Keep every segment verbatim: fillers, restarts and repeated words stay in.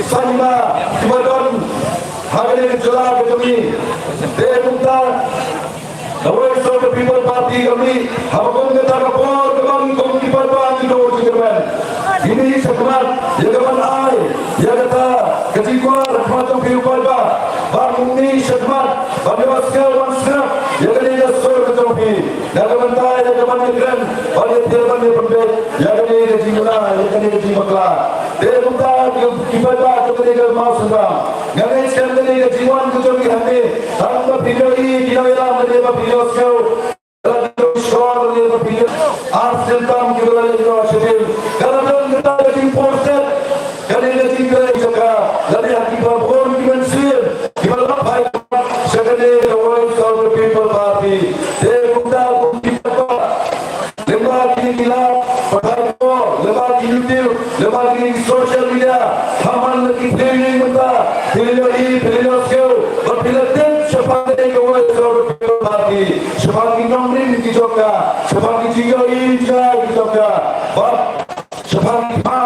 Saiñ ma kiba don ha kane ka jylla ka jong ngi. Te kumta ka Voice of the People Party ka mih haba kum kata ka por kaba ngi kum ki paidbah ngi dang jingkyrmen. Ngi mih shakhmat ïa ka ban ai ïa kata ka jingkwah ha khmat jong phi u paidbah. Ba ngi mih shakhmat ban ïohsngew ban sngap ïa kane ka sur ka jong phi. Na ka bynta ïa ka ban ïakren ban ïathir ban ïapynbeit ïa kane ka jingkyrmen ïa kane ka jingbakla. Te kumta ki paidbah jong kane ka Mawsynram, nga ngeit skhem kane ka jingwan ka jong ngi hangne, tang ba phi ïohi ki nongïalam lane ba phi ïohsngew, la ki nongshor lane ba phi ïoh ar sien tam kiba la ïoh shadien. Ka la don kata ka jingpyrshah, kane ka jingkren jaka lane ha kiba bun ki mynsiem kiba la phai sha kane ka Voice of the People Party. Te kumta kum ki paidbah, lyngba kine ki live, pathai ko, lyngba ki YouTube, lyngba kine ki social media, ha man la ki phi ïohi mynta, phi la ïohi, phi la ïohsngew, bad phi la tip shaphang kane ka Voice of the People Party, shaphang ki nongrim ki jong ka, shaphang ki jingïohi jingïaid ki jong ka, bad shaphang ki thma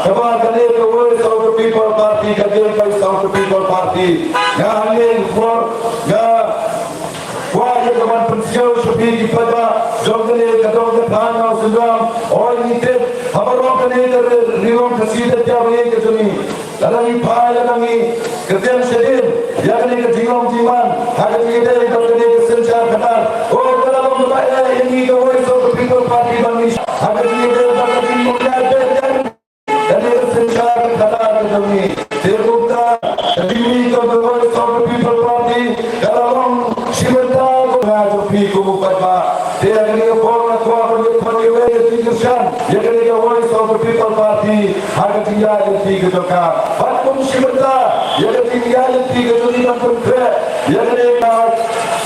kaba kane ka Voice of the People Party, ka Voice of the People Party. Nga hangne por nga kwah ïa ka ban pynsngew sha phi ki paidbah jong kane ka dong ka thaiñ Mawsynram. Oi ngi tip ha baroh kane ka ri-, ri lum Khasi da jam ïa ka jong ngi. Lada ngi phai lada ngi kyrteng shadien ïa kane ka jinglong jingman ha ka jingïadei bad kane ka synshar khadar. Oh ka la long kaba eh ïa ngi ka Voice of the People Party ban ngi ha ka jingïadei bad ka jingmyntoi ïa kane ka synshar khadar ka jong ngi. Te kumta ka jingmih ka Voice of the People Party ka la long shi bynta ka jong phi kum u paidbah. Te ha kane ka por nga kwah ban ïa khot ïa wei ka jingkyrshan ïa kane ka Voice of the People Party ha ka jingïaid lynti ka jong ka. Bad kum shi bynta ïa ka jingïaid lynti ka jong ngi ban pynkhreh ïa kane ka,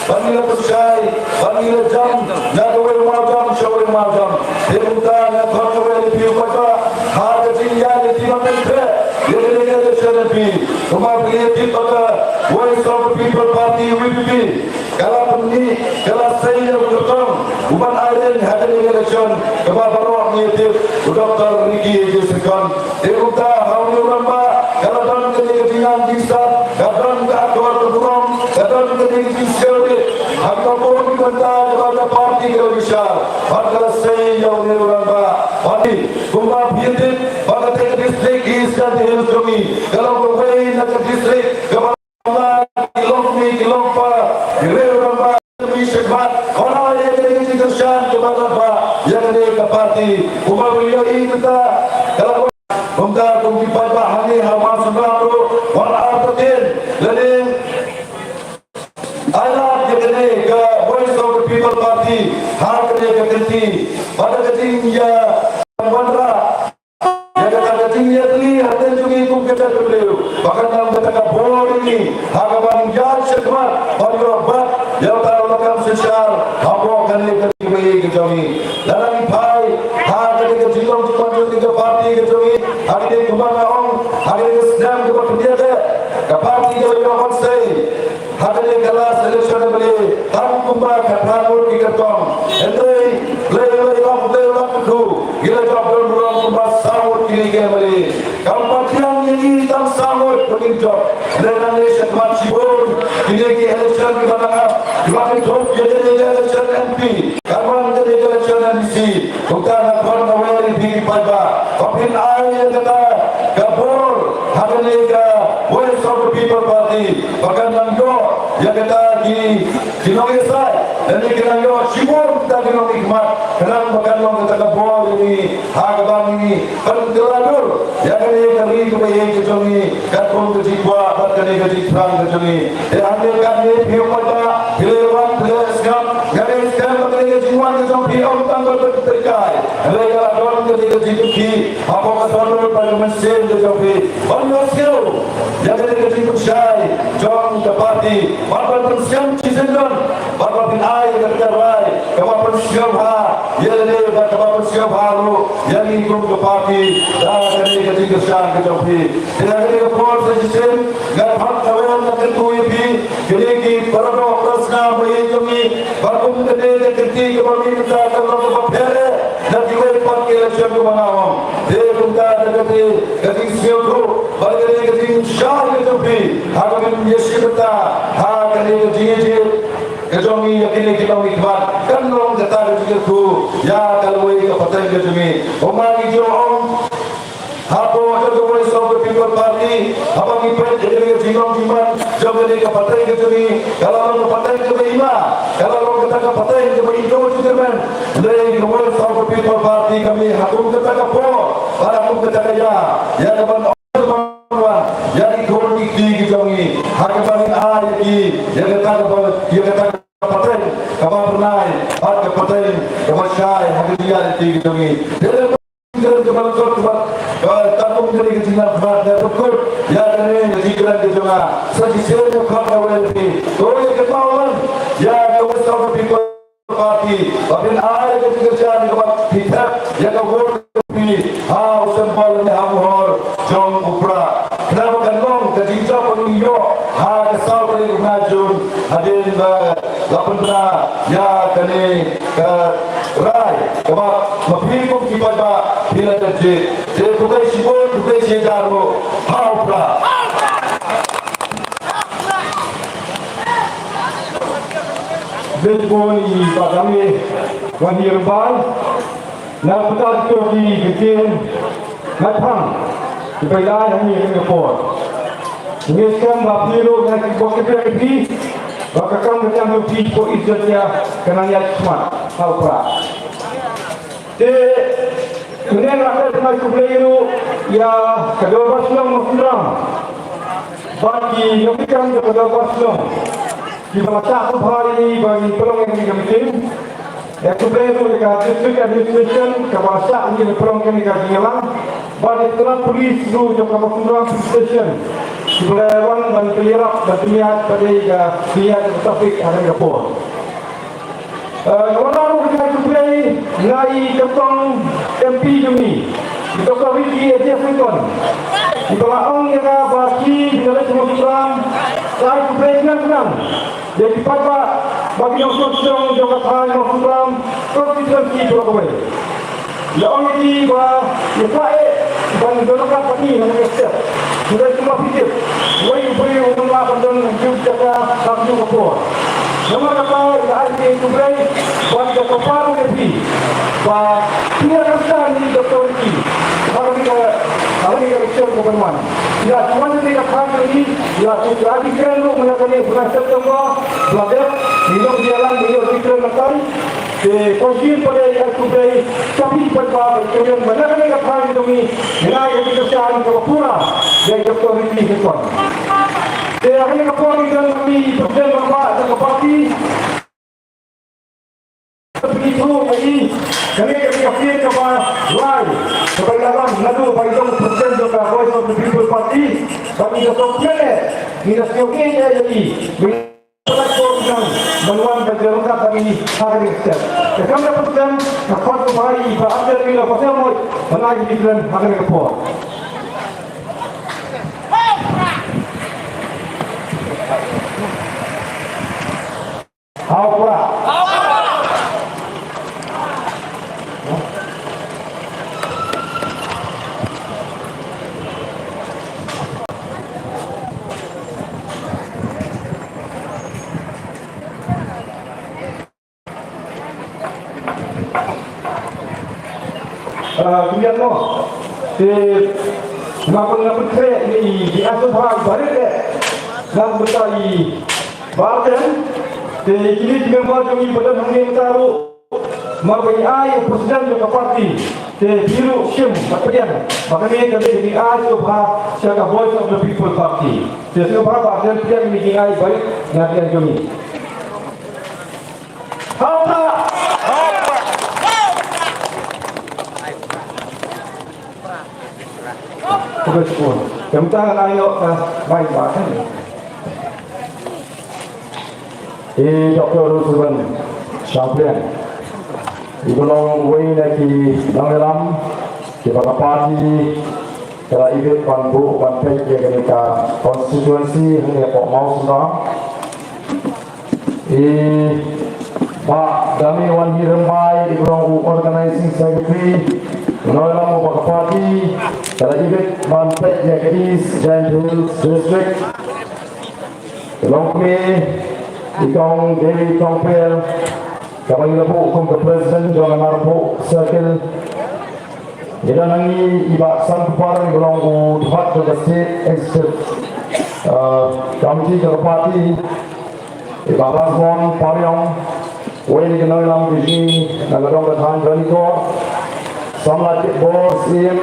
ban ngi la pynshai, ban ngi la jam na kawei ka mawjam sha kawei ka mawjam. Te kumta nga khot kawei ïa phi u paidbah ha ka jingïaid lynti ban pynkhreh ïa kane ka election M P. Kumba phi la tip ba ka Voice of the People Party, V P P, ka la pynmih, ka la sei ïa u kyrtong uban aiñ ha kane ka election kaba baroh ngi tip, u Doctor Ricky A J Syngkon. Te kumta ha une u rangbah ka la don kane ka jingnang jingstad, ka don ka akor ka burom, ka don kane ka jingsngewrit ha kaba bun ki bynta kaba ka party ka la bishar bad ka la sei ïa une u rangbah. Bad kumba phi tip ba kata ka district East Jaintia Hills jong ngi ka long kawei na ka district kaba ki longkmie ki longpa, ki rangbah, ki shakhmat, wan ai ïa kane ka jingkyrshan kaba lyngba ïa kane ka party. Kumba phi ïohi mynta ka la, kumta kum ki paidbah hangne ha Mawsynram ruh, wat la artatien lane ai lad ïa kane ka Voice of the People Party ha kane ka kynti. Bad ka jingïa wanrah ïa kata ka jingïatylli hapdeng jong ngi kum ka jaitbynriew ba kan long kata ka bor ïa ngi ha kaba ngin ïaid shakhmat ban ïoh bat ïa uta u lakam synshar hapoh kane ka ri kaba ïeit ka jong ngi. Lada ngi phai ha kane ka jinglong jingman jong ngi ka party ka jong ngi, ha kane kumba nga ong, ha kane ka snem kaba khyndiat eh ka party ka la ïoh ban sei ha kane ka last election M L A tang kumba khatar ngut ki kyrtong. Hynrei Blei u la ïoh, Blei u la kyrkhu, ngi la jop don burom kumba saw ngut kine ki M L A. Kam pat thiang ïa ngi tang saw ngut ba ngin jop. Hynrei nangne shakhmat shibun kine ki election kiba nang ap, kiba kynthup ïa kane ka election M P, kan wan kane ka election M D C. Kumta nga khot nga wer ïa phi ki paidbah ba phin ai ïa kata ka bor ha kane ka Voice of the People Party ba kan nang ïoh ïa kata ki, ki nongïasaid lane ki nang ïoh shibun kita ki nongmihkhmat khnang ba kan long kata ka bor ïa ngi ha kaba ngi pynkylla dur ïa kane ka ri kaba ïeit ka jong ngi katkum ka jingkwah bad kane ka jingthrang ka jong ngi. Te hangne katne phi u paidbah phi la wan phi la sngap, nga ngeit skhem ba kane ka jingwan ka jong phi ym tang ba pyntrei kai. Hynrei ka la don kane ka jingkyrkieh hapoh ka dohnud bad ka mynsiem ka jong phi ban ïohsngew ïa kane ka jingpynshai jong ka party bad ban pynskhem shisien don bad ban pynai ïa kata ka rai kaba pynsngewbha ïa lade bad kaba pynsngewbha ruh ïa ngi kum ka party da kane ka jingkyrshan ka jong phi. Te ha kane ka por sa shisien nga khot nga wer nga kyntu ïa phi kine ki paradoh parasnam ba ïeit jong ngi ba kum kane ka kynti kaba mih mynta ka long kaba pher eh na kiwei pat ki election kiba nga wan. Te kumta da kata ka jingsngewthuh bad kane ka Ïa ka jong phi, ha kaba ngin ïa shim bynta ha kane ka jingïajied ka jong ngi ïa kine ki nongmihkhmat, kan long kata ka jingkyrkhu ïa ka lawei ka pateng ka jong ngi. Kumba ngi ju ong hapoh jong ka Voice of the People Party, haba ngi peit ïa kane ka jinglong jingman jong kane ka pateng ka jong ngi, ka la long ka pateng kaba ima, ka la long kata ka pateng kaba indo jingkyrmen. Lei ka Voice of the People Party ka mih ha kum kata ka por bad ha kum kata ka ïa, ïa kaban ong kaban wan ïa ki khun ki kti ki jong ngi, ha kaba ngin ai ïa ki ïa kata kaba, ïa kata ka pateng kaba bernai bad ka pateng kaba shai ha ka jingïaid lynti ki jong ngi. Te lei ka jingkren kaba la jot kaba, eh, ka kum kane ka jinglong kaba da ka kut ïa kane ka jingkren ka jong nga. Sa shisien ïa ka kaba wan phi, to ïa ka kaba wan ïa ka Voice of the People Party ba phin ai ka jingkyrshan kaba phi thep ïa ka vote ka phi ha u symbol ne ha u hor jong u prah. Khnang ba kan long ka jingjop ba ngin ïoh ha ka saw tarik u bnai Jun, hadien ba la pynbna ïa kane ka rai kaba ma phi kum ki paidbah phi la dep jied. Te khublei shibun, khublei shihajar nguh. Ha u prah. Bad bun i Bah Dame Wanhir Rymbai, na ka bynta jong ki ktien, nga thang, ki bai lai hangne ha kane ka por. Ngi skhem ba phi ruh na ki bok ki phi, ba ka kam ka jam jong phi hapoh East Jaintia kan nang ïaid khmat ha u prah. Te mynne nga kwah ban ai khublei ruh ïa ka Dorbar Shnong Mawsynram bad ki nongtrei ka Dorbar Shnong kiba la shah sngewbha ïa ngi ba ngin pynlong ïa kane ka meeting. Ïa khublei ruh ïa ka District Administration kaba la shah ïa ngi ban pynlong ïa kane ka jingïalang bad ïa ka tnat police ruh jong ka Mawsynram Police Station kiba la wan ban pynïarap ban pynïaid bad ïa ka pynïaid ka traffic ha kane ka por. Eh, nga wan ruh ban ai khublei na i kyrtong M P jong ngi, i Doctor Ricky A J Syngkon. Iba la ong ïa nga ba ki, ki la leit sha Mawsynram, sa ai khublei khnang khnang ïa ki paidbah bad ki nongshong shnong jong ka thaiñ Mawsynram, constituency baroh kawei. La ong ïa ki ba ïa ka eh ban don ryngkat bad ngi ha kane ka step. Ngi dei kumba phi tip, uwei u briew um lah ban don ha kajuh ka jaka ha kajuh ka por. Namar kata la ai ïa ki khublei bad ka kyrpad ïa phi ba phi ïa kyrshan ïa i Doctor Ricky ha kane ka, ha kane ka election ka ban wan. Ïa, ki wan ïa ka thaiñ jong ngi, ïa, ki, ïa, ki kren ruh mynta kane u bnai September ba la dep, ngi long ïalang, ngi ïoh ki kren mynta. Te khublei, khublei, khublei, sha phi paidbah, khublei, ba na kane ka thaiñ jong ngi, ngin ai ka jingkyrshan kaba pura ïa i Doctor Ricky Syngkon. Te ha kane ka por ngi don bad i President Rangbah jong ka party. Phi ïathuh ïa i, kane ka dei ka phieng kaba lai kaba la wan naduh ba i dei u President jong ka Voice of the People Party. Bad ngi da sngewthuh ïa i, ngi da sngewthuh ïa i. Ba ngi la ban wan ban ïaroh ryngkat bad i ha kane ka step. Te kam da President, nga khot u Bah, i Bah Abdel Miller Pastor Moit ban ai ka jingkren ha kane ka por. Ha u prah. Ah, kumne mo. Te nga pyn, nga pynkhreh ïa i, i Asabha barit eh. Nga pynta i Bah Ardent. Te kine ki member jong ngi ba don hangne mynta ruh, namar ba ngi ai u president jong ka party. Te phi ruh shim bad pdiang ba kane ka dei ka jingai sngewbha sha ka Voice of the People Party. Te sngewbha Bah Ardent, pdiang ïa kine ki jingai barit na ka liang jong ngi. Ha u prah. Khublei shibun. Te mynta ngan ai noh ka mic ba kane. I Doctor Ruthven Shangpliang, iba long uwei na ki nongïalam kiba ka party ka la ibit ban buh ban peit ïa kane ka constituency hangne hapoh Mawsynram. I Bah Dame Wanhir Rymbai, iba long u organizing secretary, u nongïalam uba ka party, Ka la ïa bit ban peit ïa ka East Jaintia Hills District. Ka long kmie i Kong Dewi Kongpel, kaba ngi la buh kum ka president jong ka Narpuh Circle. Ngi don hangne i Bah San Kupar, i ba long u dkhot jong ka State Executive, uh, Committee jong ka party. I Bah Lasbon Pariong, uwei na ki nongïalam ki jong ngi na ka dong ka thaiñ Ranikor. Samla Kitbor Syiem,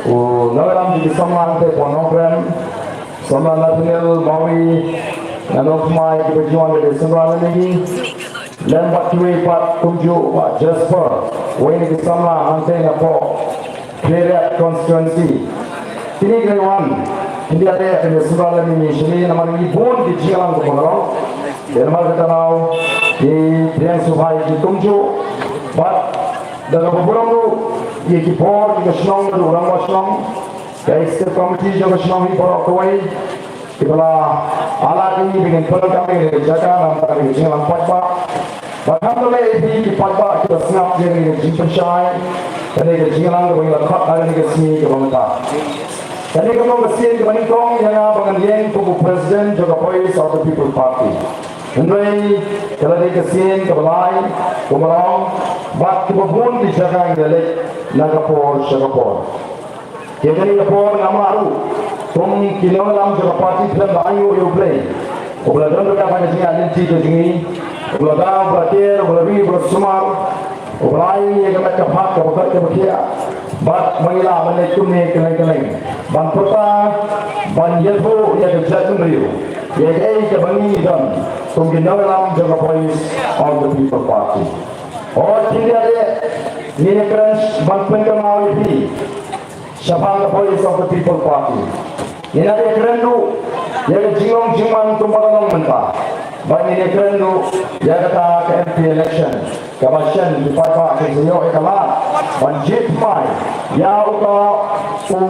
u nongïalam jong ki samla hangtei hapoh Nongkrem. Samla Nathaniel Mawi, na Nongthymmai, kiba ju wan da ka seng ba lane ngi. Lem bad kiwei pat kumjuh Bah Jasper, uwei na ki samla hangtei napoh Khliehriat constituency. Kine ki la wan, kine ki la ïa ka seng ba lane ngi shane namar ngi bun ki jingïalang kumba nga ong. Te namar kata daw ki pdiang sngewbha ïa ki kumjuh. Bad da kaba burom ruh ïa ki bor ki ka shnong, ruh rangbah shnong, ka executive committee jong ka shnong hi baroh kawei. Kiba la ailad ïa ngi ba ngin pyndonkam ïa kane ka jaka namar kane ka jingïalang paidbah. Bad khamtam eh ïa phi ki paidbah kiba sngap ïa kane ka jingpynshai, kane ka jingïalang kaba ngi la khot ha kane ka sngi kaba mynta. Kane ka long ka sien kaba nyngkong ïa nga ba ngan ïeng kum u president jong ka Voice of the People Party. Hynrei ka la dei ka sien kaba lai, kumba long, bad kiba bun ki jaka ngi la leit na ka por sha ka por. Ïa kane ka por ngam lah ruh kum ki nongïalam jong ka party khlem da ainguh ïa U Blei uba la don ryngkat ha ka jingïaid lynti ka jong ngi, uba la daw, uba la ker, uba la ri, uba la sumar, uba la ai ïa ka met ka phad kaba koit kaba khiah. Bad ba ngi lah ban leit kumne kylleng kylleng ban pyrta, ban ïathuh ïa ka jaitbynriew ïa kaei kaba ngi don kum ki nongïalam jong ka Voice of the People Party. Hooid, khyndiat eh ngin ïakren ban pynkynmaw ïa phi shaphang ka Voice of the People Party. Ngin ïa kren ruh ïa ka jinglong jingman kumba ka long mynta. Bad ngin ïa kren ruh ïa kata ka M P election kaba shen ki paidbah kin sa ïoh ïa ka lad ban jied thymmai ïa uta u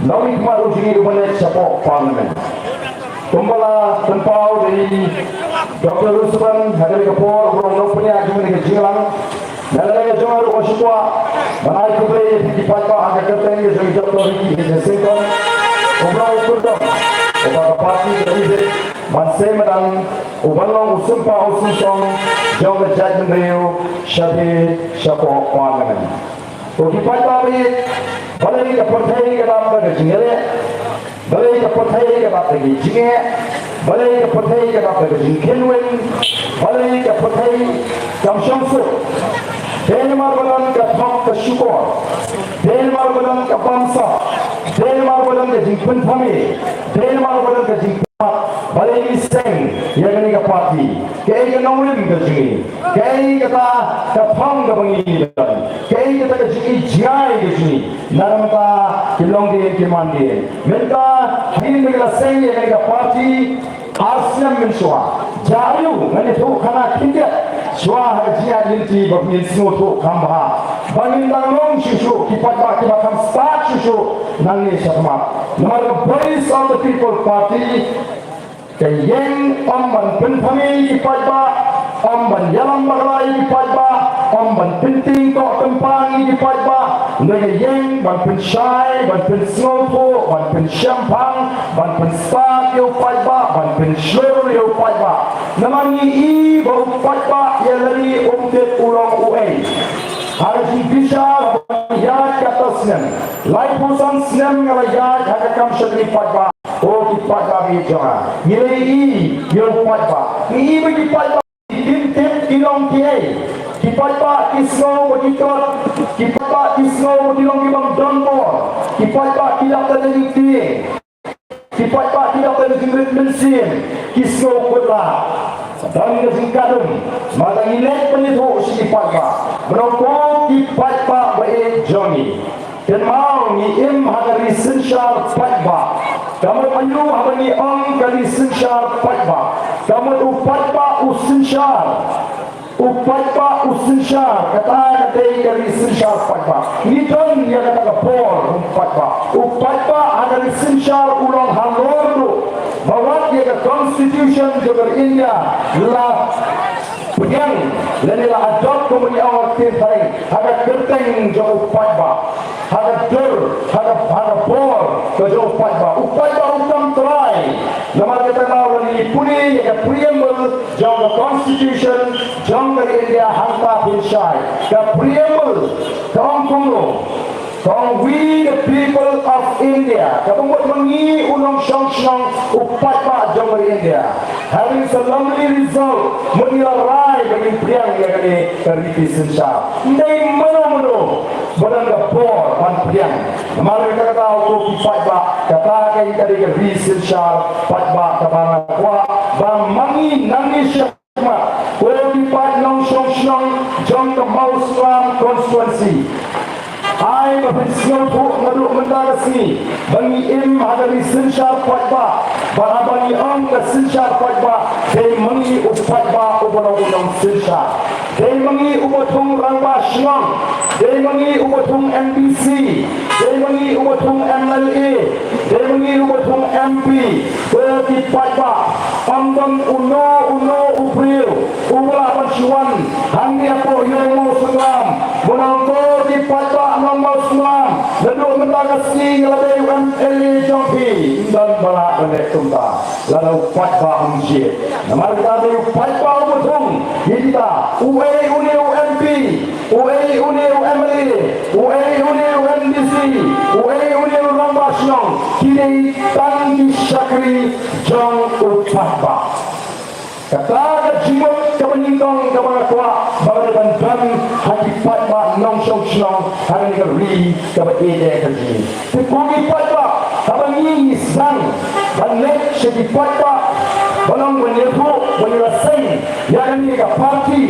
nongmihkhmat u jong ngi uba leit shapoh Parliament. Kumba la pynpaw da i Doctor Rusuban ha kane ka por, uba long nongpynïaid jong kane ka jingïalang. Na ka liang ka jong nga ruh nga sngewkwah ban ai khublei ïa phi ki paidbah ha ka kyrteng ka jong i Doctor Ricky K J Syngkon, uba long u khyrdop uba ka party ka la ïa bit ban sei madan, uban long u sympa u synsong jong ka jaitbynriew sha phi shapoh Parliament. Ko ki paidbah ba ïeit, balei ka pyrthei ka dap da ka jingïaleh? Balei ka pyrthei ka dap da ka jingeh? Balei ka pyrthei ka dap da ka jingkheiñ win? Balei ka pyrthei kam shong suk? Dei namar ba don ka thok ka shukor, dei namar ba don ka bamsap, dei namar ba don ka jingpynthame, dei namar ba don ka jingpynthame. Balei ngi seng ïa kane ka party? Kaei ka nongrim ka jong ngi? Kaei kata ka thong kaba ngi don? Kaei kata ka jingïeit jngai ka jong ngi? Namar mynta ki longdien ki mandien. Mynta hadien ba ngi la seng ïa kane ka party ar snem mynshuwa, jia aïu ngan ïathuh khana khyndiat shuwa ha ka jingïaid lynti ba ngin sngewthuh kham bha ba ngin dang long shuh shuh ki paidbah kiba kham stad shuh shuh nangne shakhmat. Namar ka Voice of the People Party ka ïeng ym ban pynthame ïa ki paidbah, ym ban ïalam bakla ïa ki paidbah, ym ban pyntieng koh tympang ïa ki paidbah, hynrei ka ïeng ban pynshai, ban pynsngewthuh, ban pynshemphang, ban pynstad ïa u paidbah, ban pynshlur ïa u paidbah. Namar ngi i ba u paidbah ïa lade um tip u long uei. Ha ka jingbishar ba ngi ïaid katto snem, laiphew san snem nga la ïaid ha ka kam shakri paidbah. O ki paidbah ba ïeit jong nga, ngi la ïohi ïa u paidbah. Ngi i ba ki paidbah kim tip ki long kiei. Ki paidbah ki sngew ba ki kot. Ki paidbah ki sngew ba ki long ki bym don bor. Ki paidbah ki dap da ka jingtieng. Ki paidbah ki dap da ka jingrit mynsiem. Ki sngew kut lad. Don ka jingkadum. Mynta ngi leit ban ïathuh sha ki paidbah. Ba ong ko ki paidbah ba ïeit jong ngi, kynmaw ngi im ha ka ri synshar paidbah. Ka mut aïu haba ngi ong ka ri synshar paidbah? Ka mut u paidbah u synshar. U paidbah u synshar, kata ka dei ka ri synshar paidbah. Ngi don ïa kata ka bor u paidbah. U paidbah ha ka ri synshar u long halor ruh ba wat ïa ka Constitution jong ka India la pdiang lane la adopt kumba ngi ong ha ka kyrteng jong u paidbah, ha ka dur, ha ka, ha ka bor ka jong u paidbah. U paidbah u kam trai. Namar kata ka daw lada ngi pule ïa ka preamble jong ka constitution jong ka ri India hangta pynshai, ka preamble ka ong kumno? Ka ong, "We the people of India." Kaba mut ma ngi u nongshong shnong u paidbah jong ka ri India. Having solemnly resolved, mut ngi la rai ba ngin pdiang ïa kane ka riti synshar. Ym dei mano mano ba don ka bor ban pdiang. Namar kata ka daw ko ki paidbah, kata ka dei ka riti synshar paidbah kaba nga kwah ba ma ngi nangne sha khmat, ko ki paid nongshong shnong jong ka Mawsynram constituency, ai ba phin sngewthuh naduh mynta ka sngi ba ngi im ha ka ri synshar paidbah. Bad haba ngi ong ka synshar paidbah, dei ma ngi u paidbah uba long u nongsynshar. Dei ma ngi uba thung rangbah shnong. Dei ma ngi uba thung M D C. Dei ma ngi uba thung M L A. Dei ma ngi uba thung M P. Ko ki paidbah, ym don uno uno u briew uba lah ban shu wan hangne hapoh Ïew Mawsynram ban ong, "Ko ki paidbah nong Mawsynram, naduh mynta ka sngi nga la dei u M L A jong phi." Ym don ba lah ban leh kumta lada u paidbah um jied. Namar kata dei u paidbah uba thung ïa kita. Uei une u M P, uei une u M L A, uei une u M D C, uei une u rangbah shnong, ki dei tang ki shakri jong u paidbah. Kata ka jingmut kaba nyngkong kaba nga kwah ba ka dei ban don ha ki paidbah nongshong shnong ha kane ka ri kaba ïeit ka jong ngi. Te ko ki paidbah, haba ngi sdang ban leit sha ki paidbah, ba long ban ïathuh, ban ïa la seng ïa kane ka party,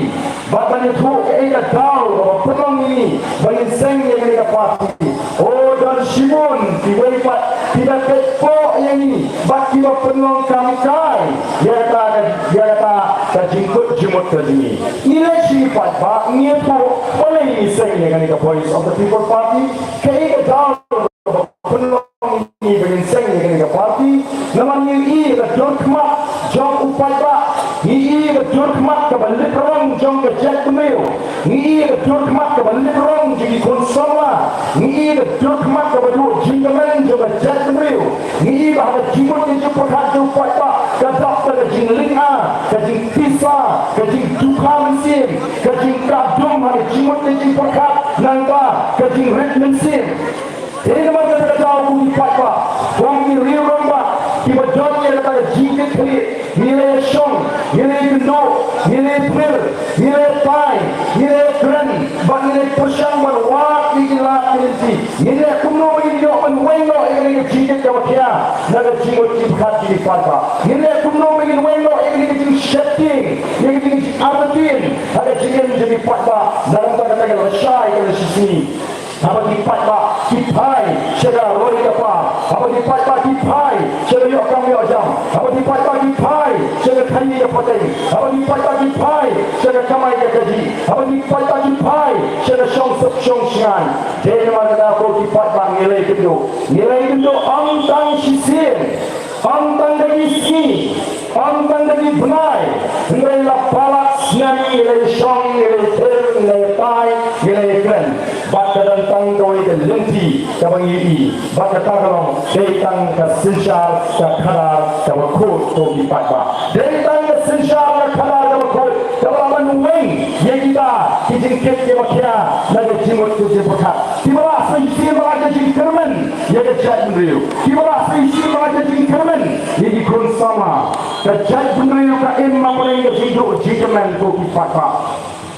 bad ban ïathuh kaei ka daw kaba pynlong ïa ngi ba ngin seng ïa kane ka party. O, don shibun kiwei pat kiba peit poh ïa ngi bad kiba pynlong kam kai ïa kata ka, ïa kata ka jingkut jingmut ka jong ngi. Ngi leit sha ki paidbah, ngi ïathuh balei ngi seng ïa kane ka Voice of the People Party. Kaei ka daw kaba pynlong ïa ngi ba ngin seng ïa kane ka party? Namar ngi ïohi ïa ka dur khmat jong u paidbah. Ngi ïohi ïa ka dur khmat kaba lip rong jong ka jaitbynriew. Ngi ïohi ïa ka dur khmat kaba lip rong jong ki khun samla. Ngi ïohi ïa ka dur khmat kaba duh jingkmen jong ka jaitbynriew. Ngi ïohi ba ha ka jingmut ka jingpyrkhat jong u paidbah ka dap da ka jinglynga, ka jingpisa, ka jingdukha mynsiem, ka jingkah dum ha ka jingmut ka jingpyrkhat, nangta ka jingrit mynsiem. Te namar kata ka daw ko ki paidbah, ko ki riew rangbah kiba don ïa kata ka jingkitkhlieh, ngi la ïa shong, ngi la ïa kynduh, ngi la ïa plir, ngi la ïa tai, ngi la ïa kren, bad ngi la ïa pyrshang ban wad ïa ki lad ki lynti. Ngi la ïa kumno ba ngin ïoh ban weng noh ïa kane ka jingkit kaba khia na ka jingmut jingpyrkhat jong ki paidbah. Ngi la ïa kumno ba ngin weng noh ïa kane ka jingsheptieng, ïa kane ka jingartatien ha ka jingim jong ki paidbah na ka bynta kata ka lashai ka lashisngi. Haba ki paidbah ki phai sha ka roi ka par, haba ki paidbah ki phai sha ka ïoh kam ïoh jam, haba ki paidbah ki phai sha ka khaii ka pateng, haba ki paidbah ki phai sha ka kamai ka kajih, haba ki paidbah ki phai sha ka shongsuk shongshngaiñ. Te namar kata ko ki paidbah ngi la ïakynduh, ngi la ïakynduh ym tang shisien, ym tang da ki sngi, ym tang da ki bnai, hynrei la palat snem ngi la ïa shong, ngi la ïa thir, ngi la ïa tai, ngi la ïa kren. Bad ka don tang kawei ka lynti kaba ngi ïohi, bad kata ka long dei tang ka synshar ka khadar kaba khuid ko ki paidbah. Dei tang ka synshar ka khadar kaba khuid kaba lah ban weng ïa kita ki jingkit kiba khia na ka jingmut ka jingpyrkhat. Kiba lah sa shisien ba la ka jingkyrmen ïa ka jaitbynriew. Kiba lah sa shisien ba la ka jingkyrmen ïa ki khun samla. Ka jaitbynriew ka im hapdeng ka jingduh jingkyrmen ko ki paidbah.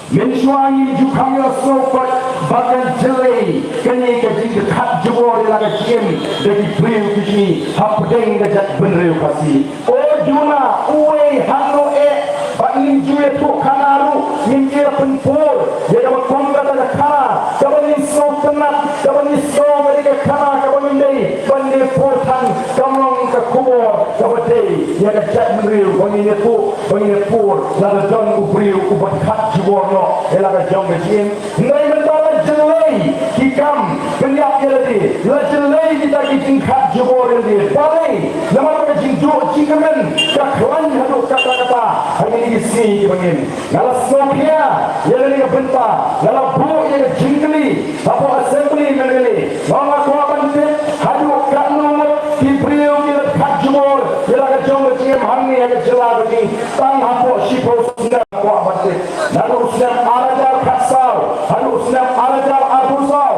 Mynshuwa ngim ju kham ïohsngew pat ba ka jyllei kane ka jingkyrkhat jubor ïa la ka jingim da ki briew ki jong ngi hapdeng ka jaitbynriew Khasi. O duna, uei hangno eh ba ngin ju ïathuh khana ruh, ngin ju ïa pynpur ïa kaba kum kata ka khana kaba ngin sngewtynnat, kaba ngin sngew ba dei ka khana kaba ngin dei ban ïa pur than, kam long ka khubor kaba dei ïa ka jaitbynriew ba ngin ïathuh, ba ngin ïa pur lada don u briew uba khat jubor noh ïa la ka jong ka jingim. Hynrei mynta la jyllei ki kam pynïap ïa lade, la jyllei kita ki jingkhat jubor ïa lade. Balei? Namar ba ka jingduh jingkmen ka khlaiñ haduh katta katta ha kine ki sngi kiba ngin. Nga la sngewkhia ïa kane ka bynta, nga la buh ïa ka jingkylli hapoh Assembly mynne. Nga ong nga kwah ban tip haduh katno ngut ki briew ki la khat jubor ïa la ka jong ka jingim hangne ha ka jylla ka jong ngi. Tang hapoh shiphew snem nga kwah ban tip. Naduh u snem ar hajar khatsaw haduh u snem ar hajar arphew saw,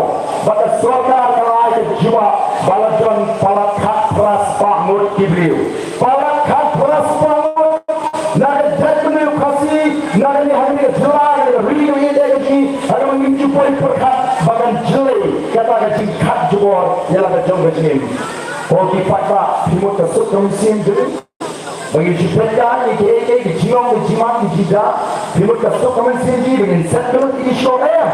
ba ka sorkar ka la ai ka jubab ba la don palat khatphra spah ngut ki briew. Palat khatphra spah ngut na ka jaitbynriew Khasi, na kane ha kane ka jylla, ka ri kaba ïeit ka jong ngi, ha kaba ngim ju poi pyrkhat ba kan jyllei kata ka jingkhat jubor ïa la ka jong ka jingim. Ko ki paidbah, phi mut ka suk ka mynsiem jong ngi ba ngin ju peit kai ïa kiei kiei ki jingong ki jingman ki jingda, phi mut ka suk ka mynsiem jong ngi ba ngin set kyllut ïa ki shkor, em?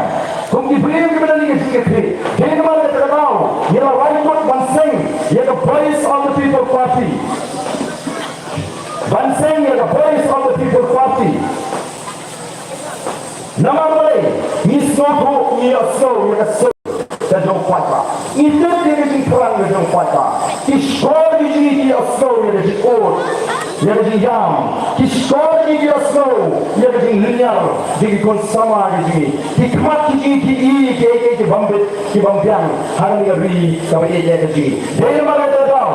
Kum ki briew kiba don ïa ka jingkitkhlieh. Dei namar kata ka daw ngi la rai kut ban seng ïa ka Voice of the People Party. Ban seng ïa ka Voice of the People Party. Namar balei? Ngi sngewthuh, ngi ïohsngew ïa ka sur ka jong u paidbah. Ngi tip ïa ka jingthrang ka jong u paidbah. Ki shkor ki jong ngi ki ïohsngew ïa ka jingud, ïa ka jingïam. Ki shkor ki jong ngi ki ïohsngew ïa ka jinglynñiar jong ki khun samla ki jong ngi. Ki khmat ki jong ngi ki i kiei kiei ki bym bit ki bym biang ha kane ka ri kaba ïeit ka jong ngi. Dei namar kata ka daw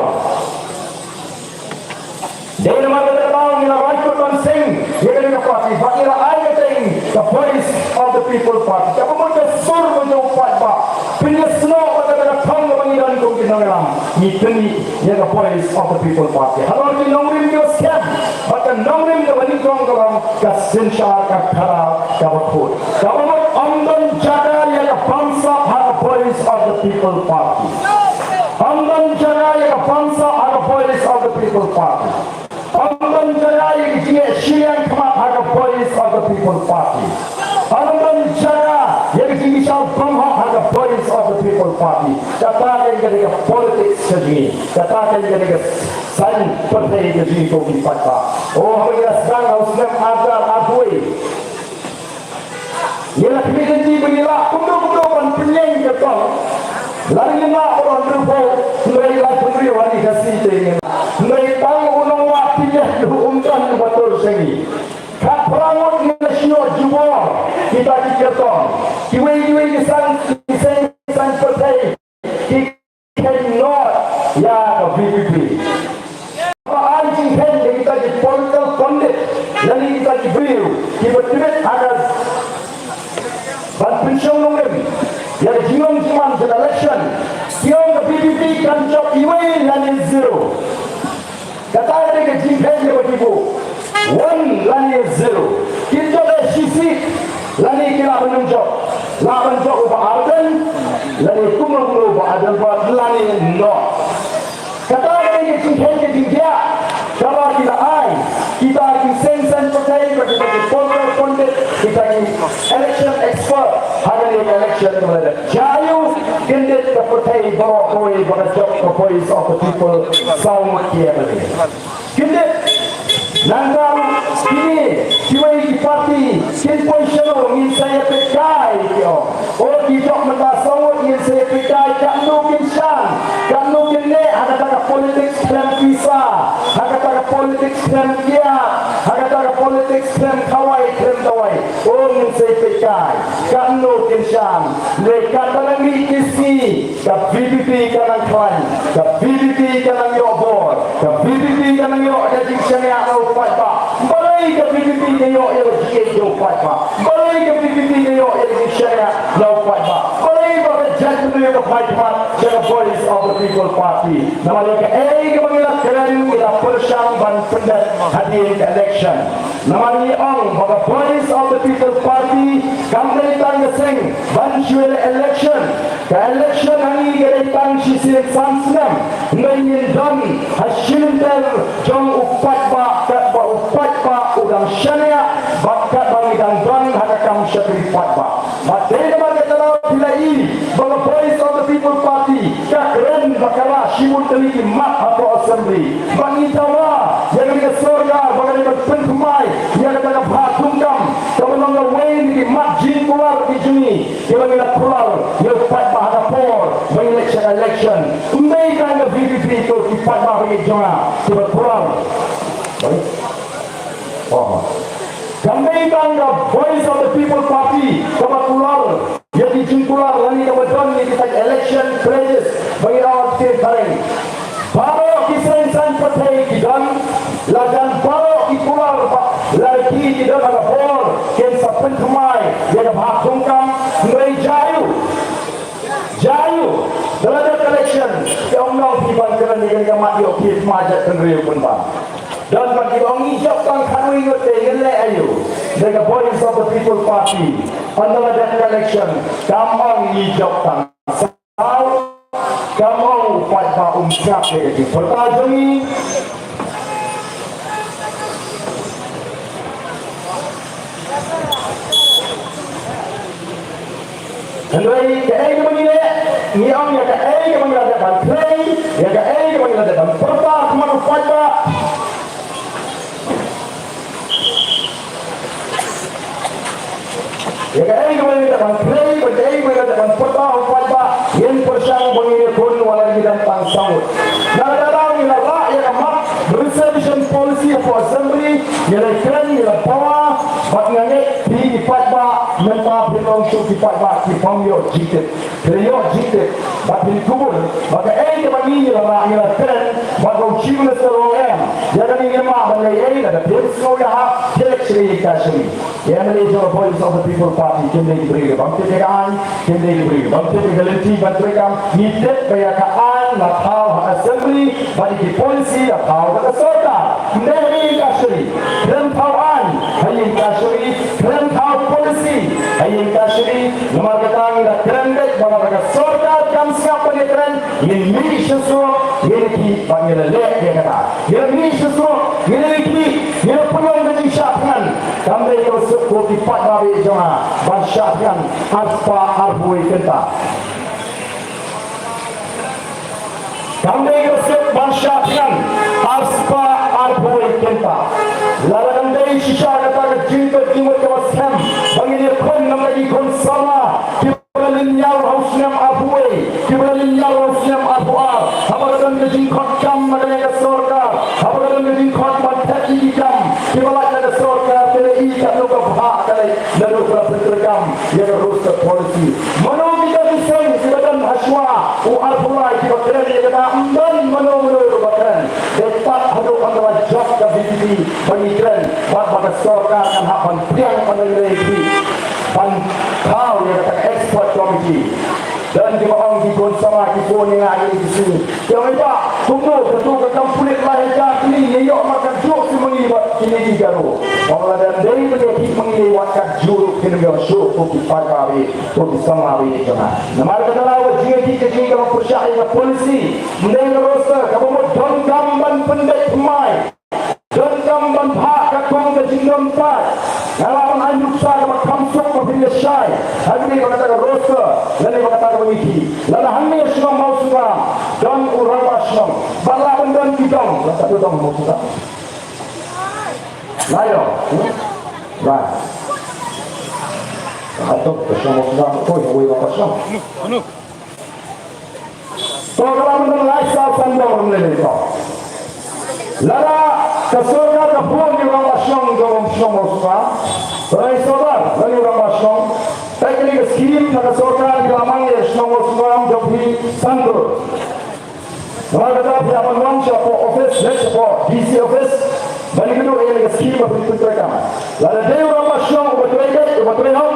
Dei namar kata ka daw ngi la rai kut ban seng ïa kane ka party, ba ngi la ai kyrteng ka Voice of the People Party. Kaba mut ka sur ka jong u paidbah. Pynïasnoh ba kata ka thong kaba ngi don kum ki nongïalam, ngi pyni ïa ka Voice of the People Party. Halor ki nongrim kiba skhem, bad ka nongrim kaba nyngkong ka long ka synshar ka khadar kaba khuid. Kaba mut ym don jaka ïa ka bamsap ha ka Voice of the People Party. Ym don jaka ïa ka bamsap ha ka Voice of the People Party. Ym don jaka ïa ka jingeh shiliang khmat ha ka Voice of the People Party. Ym don jaka ïa ka jingbishar bymhok ha ka Voice of the People Party. Kata kein ka dei ka politics ka jong ngi. Kata kein ka dei ka saiñ pyrthei ka jong ngi ko ki paidbah. O, haba ngi la sdang ha u snem ar hajar arphew wei, ngi la khmih lynti ba ngi lah kumno kumno ban pynïeng ka tong. Lada ngim lah ban rung phew, hynrei la pynriew ha ri Khasi te ngin lah. Hynrei tang u nongwad pynïeng ruh um don uba tur sha ngi. Khatphra ngut ngi la shah ïoh jubor kita ki kyrtong. Kiwei kiwei ki saiñ, ki saiñ, saiñ pyrthei ki kheiñ noh ïa ka V P P. Ba ai jingkheiñ ïa kita ki political pundit, ïa kita ki briew kiba tbit ha ka ban pynshong nongrim ïa ka jinglong jingman jong ka election. Ki ong ka V P P kan jop iwei lane zero. Kata ka dei ka jingkheiñ kaba ki buh. One lane zero. Kin jop eh shi seat lane ki lah ban ym jop. Lah ban jop uba Ardent lane kumno kumno uba Adelbert lane noh. Kata ka dei ka jingkheiñ ka jingkhiah kaba ki la ai kita ki seng saiñ pyrthei, kita ki political pundit, kita ki election expert ha kane ka election kaba la dep. Jia aïu? Kyndit ka pyrthei baroh kawei ba ka jop ka Voice of the People saw ngut ki M L A. Kyndit. Nangta ruh kine kiwei ki party kin poi shano, ngin sa ïa peit kai, ki ong. O, ki jop mynta saw ngut, ngin sa ïa peit kai katno kin shang, katno kin neh ha kata ka politics khlem pisa, ha kata ka politics khlem kiad, ha kata ka politics khlem khawai khlem dawai. O, ngin sa ïa peit kai katno kin shang. Lei katba la mih ki sngi, ka V P P ka nang khlaiñ, ka V P P ka nang ïoh bor, ka V P P ka nang ïoh ka jingshaniah na u paidbah. Balei ka V P P ka ïoh ïa ka jingïeit jong u paidbah? Balei ka V P P ka ïoh ïa ka jingshaniah na u paidbah? Balei ba ka jaitbynriew ka phai khmat sha ka Voice of the People Party? Namar ïa kaei kaba ngi la kren, ngi la pyrshang ban pyndep hadien ka election. Namar ngi ong ba ka Voice of the People Party kam dei tang ka seng ban shu leh election. Ka election ha ngi ka dei tang shisien san snem. Hynrei ngin don ha shi lynter jong u paidbah, katba u paidbah u dang shaniah bad katba ngi dang don ha ka kam shakri paidbah. Bad dei namar kata la phi la i ba ka Voice of the People Party ka kren ba ka la shibun tylli ki mat hapoh Assembly. Ba ngi dawa ïa kane ka sorkar ba ka dei ban pynthymmai ïa kata ka bhah thungkam kaba long kawei na ki mat jingkular ki jong ngi kiba ngi la kular ïa u paidbah ha ka por ba ngi leit sha ka election. Ym dei tang ka V P P to ki paidbah ba ngi jong nga kiba kular. Kam dei tang ka Voice of the People Party kaba kular ïa ki jingkular lane kaba don ïa kita ki election pledges ba ngi la wan pyrshang. Baroh ki seng saiñ pyrthei ki don, la jan baroh ki kular ba la ki ki don ha ka por kin sa pynthymmai ïa ka bhah thungkam. Hynrei jia aiu, jia aiu, da la dep election, te ym nang phi ban kren ïa ka mat ïoh phi ma jait pynriew pynban. Don ba ki ong ngi jop tang khatwei ngut te ngin leh aiu. Da ka Voice of the People Party, ynda la dep election, kam ong ngi jop tang saw, kam ong u paidbah um shah ïa ka jingpyrta jong ngi. Hynrei kaei kaba ngi leh, ngi ong ïa kaei kaba ngi la dep ban trei, ïa kaei kaba ngi la dep ban pyrta ha khmat u paidbah. Ïa kaei kaba ngi la dep ban trei, ïa kaei kaba ngi la dep ban pyrta ha u paidbah, ngin pyrshang ba ngin ïakhun wat la ngi dang tang saw ngut. Na kata ka daw ngi la rah ïa ka mat reservation policy hapoh Assembly, ngi la kren, ngi la bawa, bad nga ngeit phi ki paidbah mynta phin long shuh ki paidbah ki bym ïoh jingtip. Phin ïoh jingtip bad phin kubur ba kaei kaba ngi la rah ngi la kren bad ka u Chief Minister u ong em. Ïa kane ngim lah ban leh ei, lada phin sngew ïahap, phin leit sha ka ïing kashari. Ïa kane jong ka Voice of the People Party kim dei ki briew kiba bym tip ïa ka aiñ, kim dei ki briew kiba bym tip ïa ka lynti ban treikam. Ngi tip ba ïa ka aiñ la thaw ha Assembly bad ïa ki policy la thaw da ka sorkar. Ym dei ha ïing kashari. Kren thaw aiñ ha ïing kashari, kren thaw policy ha ïing kashari. Namar kata ngi la kren beit ba lada ka sorkar kam sngap ban ïakren, ngin mih shuh shuh, ngin ïa ki, ba ngin ïa leh ïa kata. Ngin ïa mih shuh shuh, ngin ïa ki, ngin ïa pynlong ka jingshah thngan. Kam dei kaba suk ko ki paidbah jong nga ban shah thngan arspah arphew wei kynta. Kam dei ka suk ban shah thngan arspah arphew wei kynta. Lada kam dei shisha kata ka jingkyrkhu jingmut kaba skhem ba ngin ïakhun na ka jingkhun samla kiba la lynñiaw ha u snem arphew wei, kiba la lynñiaw ha u snem arphew ar. Haba ka don ka jingkhot kam na ka liang ka sorkar, haba ka don ka jingkhot ban thep ïa ki kam kiba lait na ka sorkar, ka la i katno ka bhah ka leit naduh ba la pyntreikam ïa ka roster policy. Mano kita ki seng kiba don ha shuwa u arphew lai kiba kren ïa kata? Ym don mano mano ruh ba kren. Dei pat haduh ynda la jop ka V P P ba ngi kren bad ba ka sorkar kan hap ban pdiang ban leh ki ban thaw ïa kata ka expert committee. Don kiba ong ki khun samla ki phone ïa nga ïa ki sngi. Ki ong, "Ïa ba kumno katu ka kam pulit lai hajar tylli ïa ïoh markat juh ki ma ngi bad kine ki Garo." Ong, lada dei ban ïa ki ma ngi wat kat juh ruh kin ïoh shuh ko ki paidbah ri, ko ki samla ri jong nga. Namar kata la wat jingïa ki ka jingïa kaba pyrshah ïa ka policy. Ym dei ka roster kaba mut donkam ban pyndait thymmai. Donkam ban phah katkum ka jingdon paid. Nga lah ban ai nuksa kaba kham suk ba phin ïa shai. Hangne ba kata ka roster lane ba kata kaba ngi khih. Lada hangne shnong Mawsynram don u rangbah shnong, bad lah ban don ki dong, la ka dong Mawsynram. Lai dong. Hmm? Lai. Ka dong ka shnong Mawsynram ko ïa wei rangbah shnong. To ka la mynta lai saw san dong rum lei lei to. Lada ka sorkar ka bun ïa u rangbah shnong jong u shnong Mawsynram. Rai sordar lane u rangbah shnong. Peit kane ka skim na ka sorkar, ka la mang ïa u shnong Mawsynram jong phi san klur. Namar kata phi hap ban wan shapoh office, leit shapoh D C office. Ban ïakynduh ïa kane ka skim ba phi pyntrei kam. Lada dei u rangbah shnong uba trei beit, uba trei hok.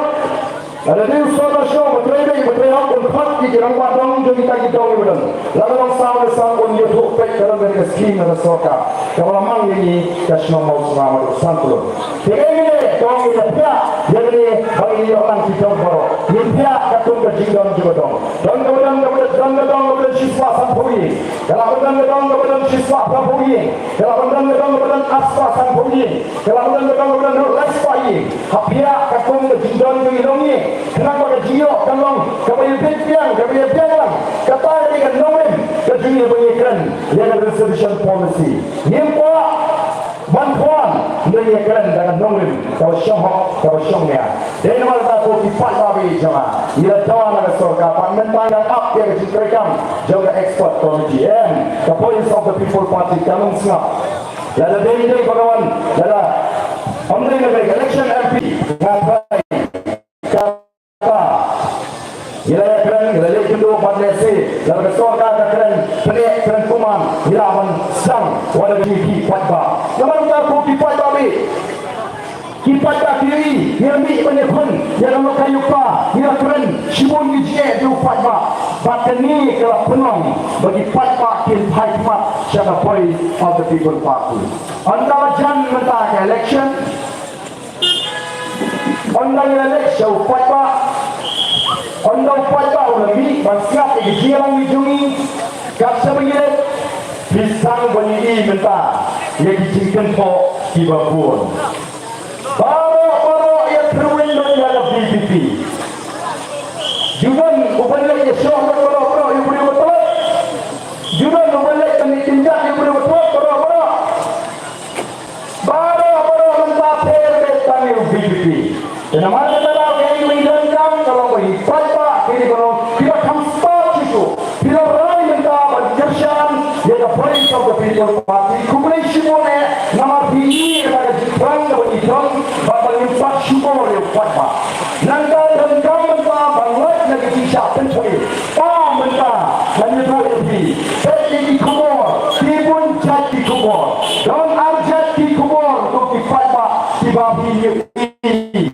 Lada dei u sordar shnong uba trei beit, uba trei hok, un khot ïa ki rangbah dong jong kita ki dong kiba don. Lada long saw ne san, un ïathuh peit ka don kane ka skim na ka sorkar kaba la mang ïa ngi ka shnong Mawsynram haduh san klur. Te kaei ngi leh, to ngin ïa phiah ïa kane ba ngin ïoh lang ki dong baroh. Ngin phiah katkum ka jingdon jong ka dong. Don kaba don, kaba don, don ka dong kaba don shispah sanphew ïing. Ka la ba don ka dong kaba don shispah phraphew ïing. Ka la ba don ka dong kaba don arspah sanphew ïing. Ka la ba don ka dong kaba don laiphew spah ïing. Hap phiah katkum ka jingdon jong ki dong ïing. Khnang ba ka jingïoh Ka long kaba ïa biang, kaba ïa biang lang. Kata ka dei ka nongrim ka jong ngi ba ngi kren ïa ka reservation policy. Ngim kwah ban khwan, ngi ïa kren da ka nongrim kaba shong hok, kaba shong nia. Dei namar kata ko ki paidbah ba ïeit jong nga, ngi la dawa na ka sorkar, bad mynta ngi dang ap ïa ka jingtreikam jong ka expert committee. Em, ka Voice of the People Party kam sngap. Lada dei dei ba ka wan, lada ym dei na ka election M P, nga trai. Kata ngi la ïa kren, ngi la leit kynduh bad lehse lada ka sorkar ka kren pyneh kren kumne, ngi lah ban sdang wat la ki paidbah. Namar kata ko ki paidbah, ki paidbah ki ïohi, ngi la mih ban ïakhun ïa ka lok ka ïupa, ngi la kren shibun ki jingeh jong u paidbah. Bad kane ka la pynlong ba ki paidbah kin phai khmat sha ka Voice of the People Party. Ynda la jan mynta ka election, ynda ngi la leit sha u paidbah, ynda u paidbah u la mih ban sngap ïa ki jingïalang ki jong ngi, kat shaba ngi leit, phi sdang ban ïohi mynta ïa ki jingkynthoh kiba bun. Baroh baroh ïa kyrwin ïa ka V P P. Ju don uban leit ïashoh baroh baroh ïa u briew uba tlot. Ju don uban leit ban ïakynjat ïa u briew uba tlot baroh baroh. Baroh baroh mynta pher beit tang ïa u V P P. Te namar kata ka dei ka ïing donkam ka long ba ki paidbah ki dei ba long kiba kham stad shisha. Phi la rai mynta ban kyrshan ïa ka Voice of the People Party. Khublei shibun eh namar phi ïohi ïa ka jingthrang kaba ngi thrang bad ba ngim pat shukor ïa u paidbah. Nangta donkam mynta ban lait na ka jingshah pynpoi. Ym mynta ngan ïathuh ïa phi. Peit ïa ki khubor, ki bun jait ki khubor. Don ar jait ki khubor ko ki paidbah kiba phi ïohi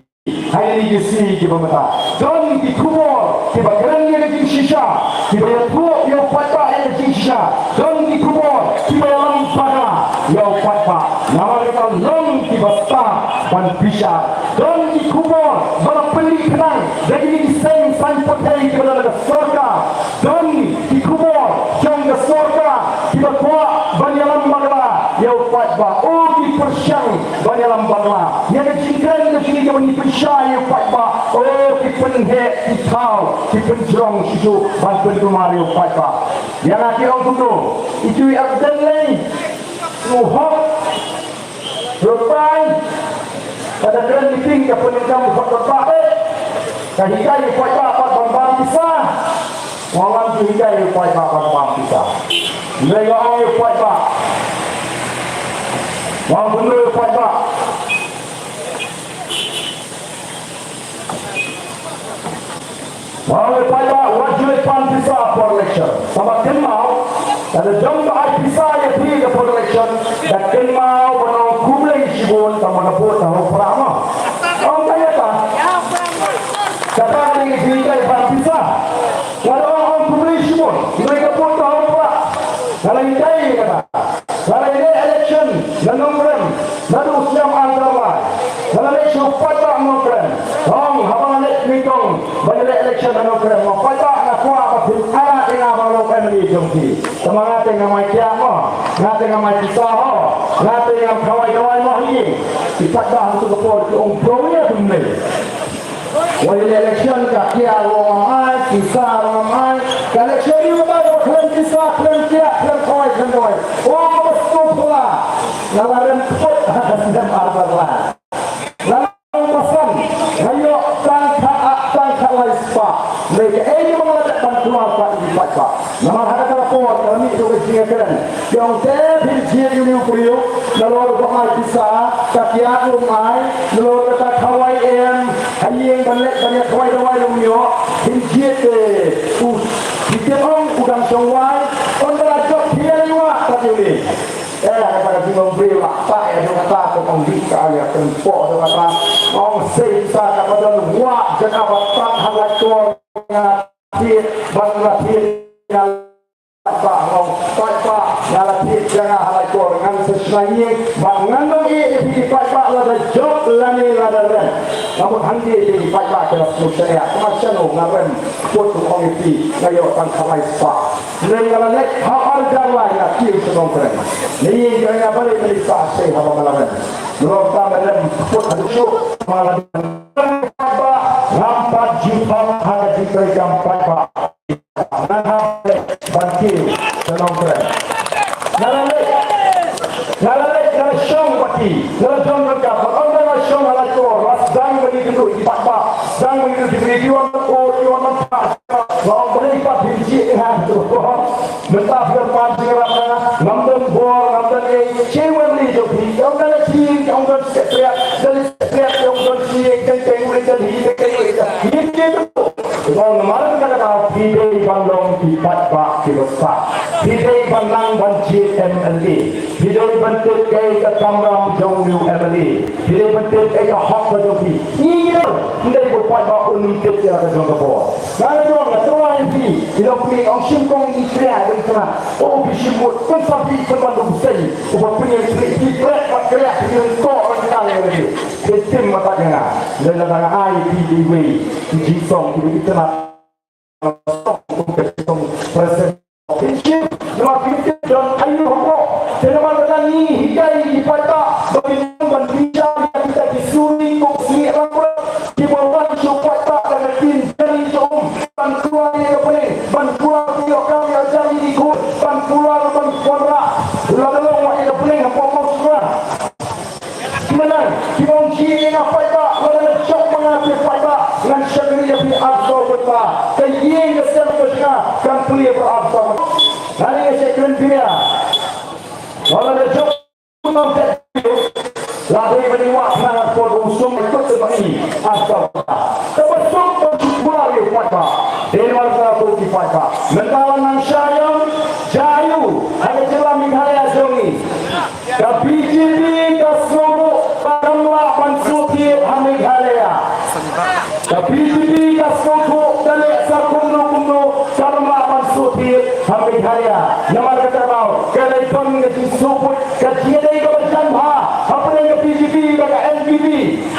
ha kine ki sngi kiba mynta. Don ki khubor kiba kren ïa ka jingshisha, kiba ïathuh ïa u paidbah ïa ka jingshisha. Don ki khubor kiba ïalam bakla ïa u paidbah. Namar kata long kiba stad ban bishar. Don ki khubor ba la pynlih khnang da kine ki seng saiñ pyrthei kiba don ha ka sorkar. Don ki khubor jong ka sorkar kiba kwah ban ïalam bakla ïa u paidbah. O ki pyrshang ban ïalam bakla ïa ka jingkren ka jingkren kaba ngi pynshai ïa u paidbah. O ki pynheh ki thaw ki pynjrong shisha ban pynkulmar ïa u paidbah. Ïa nga ki ong kumno, itu i Abdul Lei u hok. Rupai, ka da kren meeting ka pyndonkam u paidbah eh. Ka hikai u paidbah pat ban bam pisa. Nga wan tu hikai u paidbah ban bam pisa. Nga ong u paidbah. Nga ong kumno u paidbah. Nga ong ïa u paidbah wat ju leit pan pisa por election. Tangba kynmaw, lada jong ba ai pisa ïa phi ha por election, da kynmaw ban ong khublei shibun tangba ka vote ka hau prah mo. Ong ka ïa ka. Kata ka dei phi ka pan pisa. Nga da ong ong khublei shibun, ïa ka vote ka hau prah. Nga la ïa ka ïa kata. Nga la ïaleh election na Nongkrem naduh u snem ar hajar lai. Nga la leit sha u paidbah Nongkrem. Ong haba nga leit nyngkong ban ïaleh election na Nongkrem, u paidbah nga kwah ba phin ailad ïa nga ba long M L A jong phi. Tangba nga te ngam ai kiad mo, nga te ngam ai pisa ho, nga te ngam khawai dawai mo hi. U paidbah ha kato ka por ki ong briew ïa kumne. Wei election ka kiad ruh ngam ai, pisa ruh ngam ai. Ka election ïa u ba khlem pisa, khlem kiad, khlem khawai, khlem dawai. O kaba sngewphylla. Nga la rem kput ha ka snem ar hajar lai. Nga la ong ba san, nga ïoh tang khat, ah, tang khatlai spah. Lei kaei ba nga la dep ban kular pat ïa ki paidbah. Namar ha kata ka por ka la mih ruh ka jingïakren. Ki ong te phin jied ïa une u briew, nalor ba ai pisa, ka kiad um ai, nalor kata khawai em, ha ïing ban leit ban ïa khawai dawai um ïoh, phin jied te u, phi tip ong u dang shong wai, ynda la jop phi ïa la wah pat ïa une. Eh, kata ka jinglong briew la tah ïa jong kata, ka ong dih ka ïa kynpoh jong kata, ong sei pisa kaba don wah jong kaba tah ha la kor nga thied, ban la thied nga Paidbah, long paidbah, nga la thied jong nga ha la kor ngan sa shna ïing, bad ngan ym ïeh ïa phi ki paidbah lada jop lane lada rem. Nga mut hangne ïa phi ki paidbah ki la sngewsynei, kumno shano nga rem, put ong ïa phi, nga ïoh tang khatlai spah. Hynrei nga la leit ha ar hajar lai nga kiew sha Nongkrem. Nga ïeng jong nga balei balei sa sei haba nga la rem. Nalor kata nga rem, put haduh shuh, ma la paidbah, ngam pat ju thok ha ka jing treikam paidbah. Nga hap ban kiew sha Nongkrem. Nga la leit, nga la leit, nga la shong bad ki, nga la don ryngkat. Bad ynda nga shong ha la kor, la sdang ban ïakynduh ïa ki paidbah, sdang ban ïakynduh ïa ki, ki wan ban ur, ki wan ban phah. La ong balei pat phim jied ïa nga, to. Mynta phi wan jingïarap na nga, ngam don bor, ngam don ei, sha wan lei jong phi. Ïa ong ka la jied, ïa ong don sekretariat, don sekretariat, ïa ong don jied, don teng, don jied, don jied, don jied. Ong namar kata ka daw phi dei ban long ki paidbah kiba sah. Phi dei ban nang ban jied M L A. Phi dei ban tip kaei ka kamram jong u M L A. Phi dei ban tip kaei ka hok ka jong phi. Ngi ngi dei, ngi dei ban paidbah un ym tip ïa ka jong ka bor. Nga la jong nga tyrwa ïa phi. Ïa phi ong shim kong ngi krea dei kena. O phi shim mut pynsa phi pynban dum sei. Uba pynïeng phi phi prek pat krea phi ong ko ong kang ïa phi. Phi tim mata ïa nga. Lei lada nga ai phi iwei ki jingsong kiba itynnad. Song kum ka jingsong present. Pynshim namar phi tip don aïu hapoh. Te namar kata ngi hikai ïa ki paidbah ba kin ym ban bishar ïa kita ki suri kum sngewbha kiba wan sha u paidbah da ka ktien jari sha um ban kular ïa ka bneng, ban kular ïa ka kam ïa ka jari ki khun, ban kular ban wanrah la ka long wat ïa ka bneng hapoh Mawsynram. Ki nang, ki ong jied ïa nga paidbah, lada leit jop ma nga phi paidbah, ngan shakri ïa phi arphew bynta. Ka ïing ka sem ka jaka kan plie ba arphew. Nga ïa shakri phi ïa. Lada leit jop ma nga phi, la dei ban ïa wad na nga por u sum ai kut ba ngi arphew. Kaba suk ban suk ba ïa paidbah. Dei namar ka ko ki paidbah. Mynta la nang sha ïa, sha ïa, ha ka jylla Meghalaya jong ngi. Ka B J P ka sngewthuh ba kam lah ban sngewthied ha Meghalaya. Ka B J P ka sngewthuh ka leh sa kumno kumno kam lah ban sngewthied ha Meghalaya. Namar kata ka daw ka leit ban ka jingsngewthuh ka jingïadei kaba jan bha hapdeng ka B J P bad ka N P P.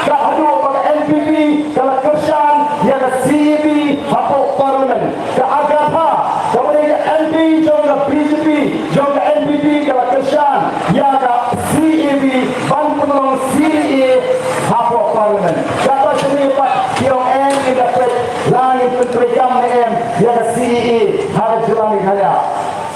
Ka haduh ba ka N P P ka la kyrshan ïa ka C A B hapoh Parliament. Ka Agatha kaba dei ka M P jong ka B J P jong ka N P P ka la kyrshan ïa ka C A B ban pynlong C A A hapoh Parliament. Kata shane pat ki ong em ïa ka peit la ngin pyntreikam ne em ïa ka C A A ha ka jylla Meghalaya.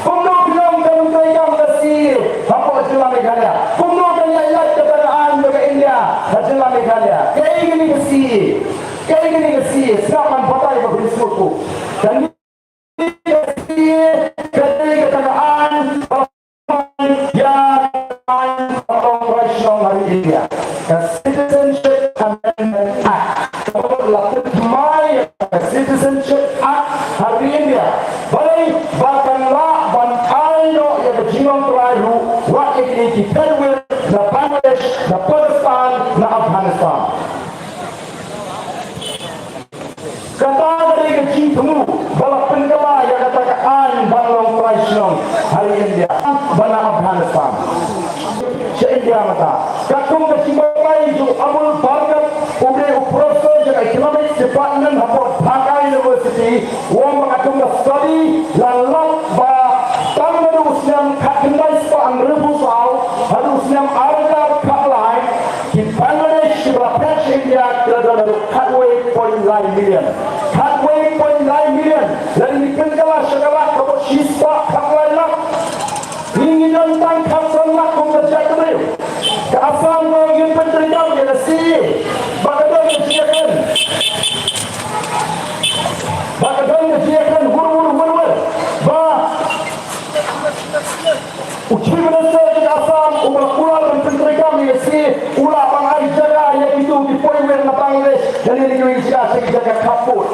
Kumno phi long ka myntoi kam ka C A A hapoh jylla Meghalaya? Kumno kan ïaid lait kata ka aiñ jong ka India ha jylla Meghalaya? Kaei kane ka C A A? Kaei kane ka C A A? Sngap ban batai ba phin sngewthuh. Kane ka C A A ka dei kata ka aiñ ba ïa ka aiñ ba long trai shnong ha ri India. Ka Citizenship Amendment Act. Kaba la pynthymmai ïa ka Citizenship Act ha ri India. Balei? Ba kan lah ban ai noh ïa ka jinglong trai ruh wat ïa kine ki third world na Bangladesh, na Pakistan, na Afghanistan. Kata ka dei ka jingthmu ba la pynkylla ïa kata ka aiñ ban long trai shnong ha ri India, ba na Afghanistan. Sha India mynta. Katkum ka jingbatai jong u Amol Bhargava, u dei u professor jong ka Economics Department hapoh Dhaka University, u ong ba katkum ka study la lap ba tang naduh u snem khatkhyndai spah hynriewphew saw haduh u snem ar hajar khatlai, ki Bangladesh kiba la phet sha India ki la don haduh khatwei point lai million. Khatwei point lai million. Lada ngi pynkylla sha ka lak, ka mut shispah khatlai lak. Ngi ngi don tang khatsan lak kum ka jaitbynriew. Ka Assam ruh ngin pyntreikam ïa ka C A A. Ba ka don ka jingïakren. Ba ka don ka jingïakren wur wur wur wur. Ba u Chief Minister jong ka Assam uba la kular ban pyntreikam ïa ka C A A u lah ban ai jaka ïa kito ki poiwir na Bangladesh. Lane na kiwei ki jaka sha ki jaka khappud.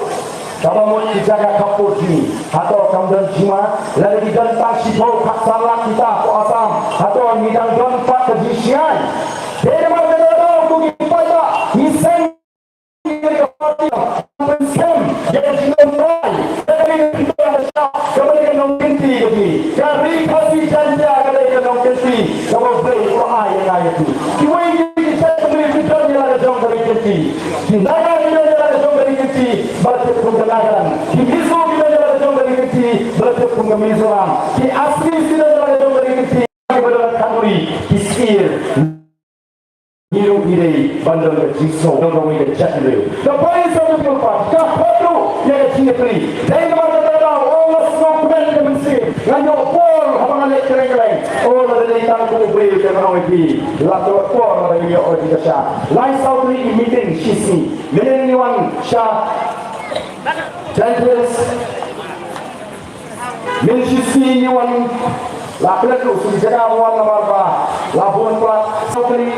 Kaba mut ki jaka khappud jong ngi. Hato kam don jingma, lada ki don tang shiphew khatsan lak kita hapoh Assam, hato ngi dang don pat ka jingshngaiñ? Te namar kata ka daw ko ki paidbah ngi seng ïa ka party ban pynsem ïa ka jinglong trai. Ka dei ka nongkynti ka dei ka nongkynti ka dei ka ri Khasi Jaiñtia ka dei ka nongkynti kaba U Blei u la ai ïa nga ïa phi. Kiwei ki Jaitbynriew ki don ïa la ka jong ka ri kynti. Ki Naga ki don ïa la ka jong ka ri kynti ba la tip kum ka Nagaland. Ki Mizo ki don ïa la ka jong ka ri kynti ba la tip kum ka Mizoram. Ki Assamese ki don ïa la ka jong ka ri kynti ba don ka Khanduri. Ki Syiem. Ngi ruh ngi dei ban don ka jingsngew jong kawei ka jaitbynriew. Ka Voice of the People Party ka khot ruh ïa ka jingïatylli. Dei namar kata ka daw, oh, nga sngewkmen ka mynsiem, nga ïoh bor haba nga leit kylleng kylleng. Oh, lada dei tang kum u briew te nga ong ïa phi, la ïoh bor lada ngi ïoh ïa ka jingkyrshan. Lai saw tylli ki meeting shisngi. Mynhynnin ngi wan sha Jaintia Hills. Mynshisngi ngi wan, la klet ruh sha ki jaka ba wan namar ba la bun palat. Saw tylli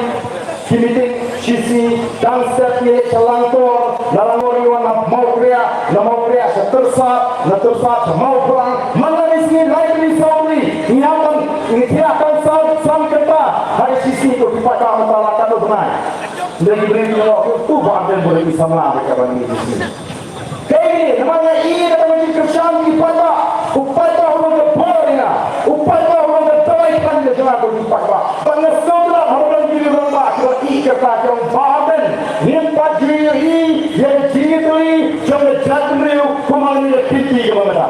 ki meeting shisngi, dang step ngi leit sha Langtor, na Langtor ngi wan na Mawkriah, na Mawkriah sha Tyrsad, na Tyrsad sha Mawphlang. Man la ki sngi lai tylli saw tylli ngi hap ban, ngi thiah tang san, san kynta. Ha ki shisngi ko ki paidbah mynta la katno bnai. Ngi ki briew ngi ong, tu ba ym don bun ki samla ba ka ban ngi shisngi. Kaei, namar nga ïohi ka jingkyrshan ki paidbah, u paidbah u long ka bor ïa nga, u paidbah u long ka dawai khlaiñ ka jong nga, ko ki paidbah. Bad nga sngewtynnat haba don ki rangbah kiba ïohi kata, ki ong ba ym don, ngim pat ju ïohi ïa ka jingïatylli jong ka jaitbynriew kum hangne ha Khynti kaba mynta.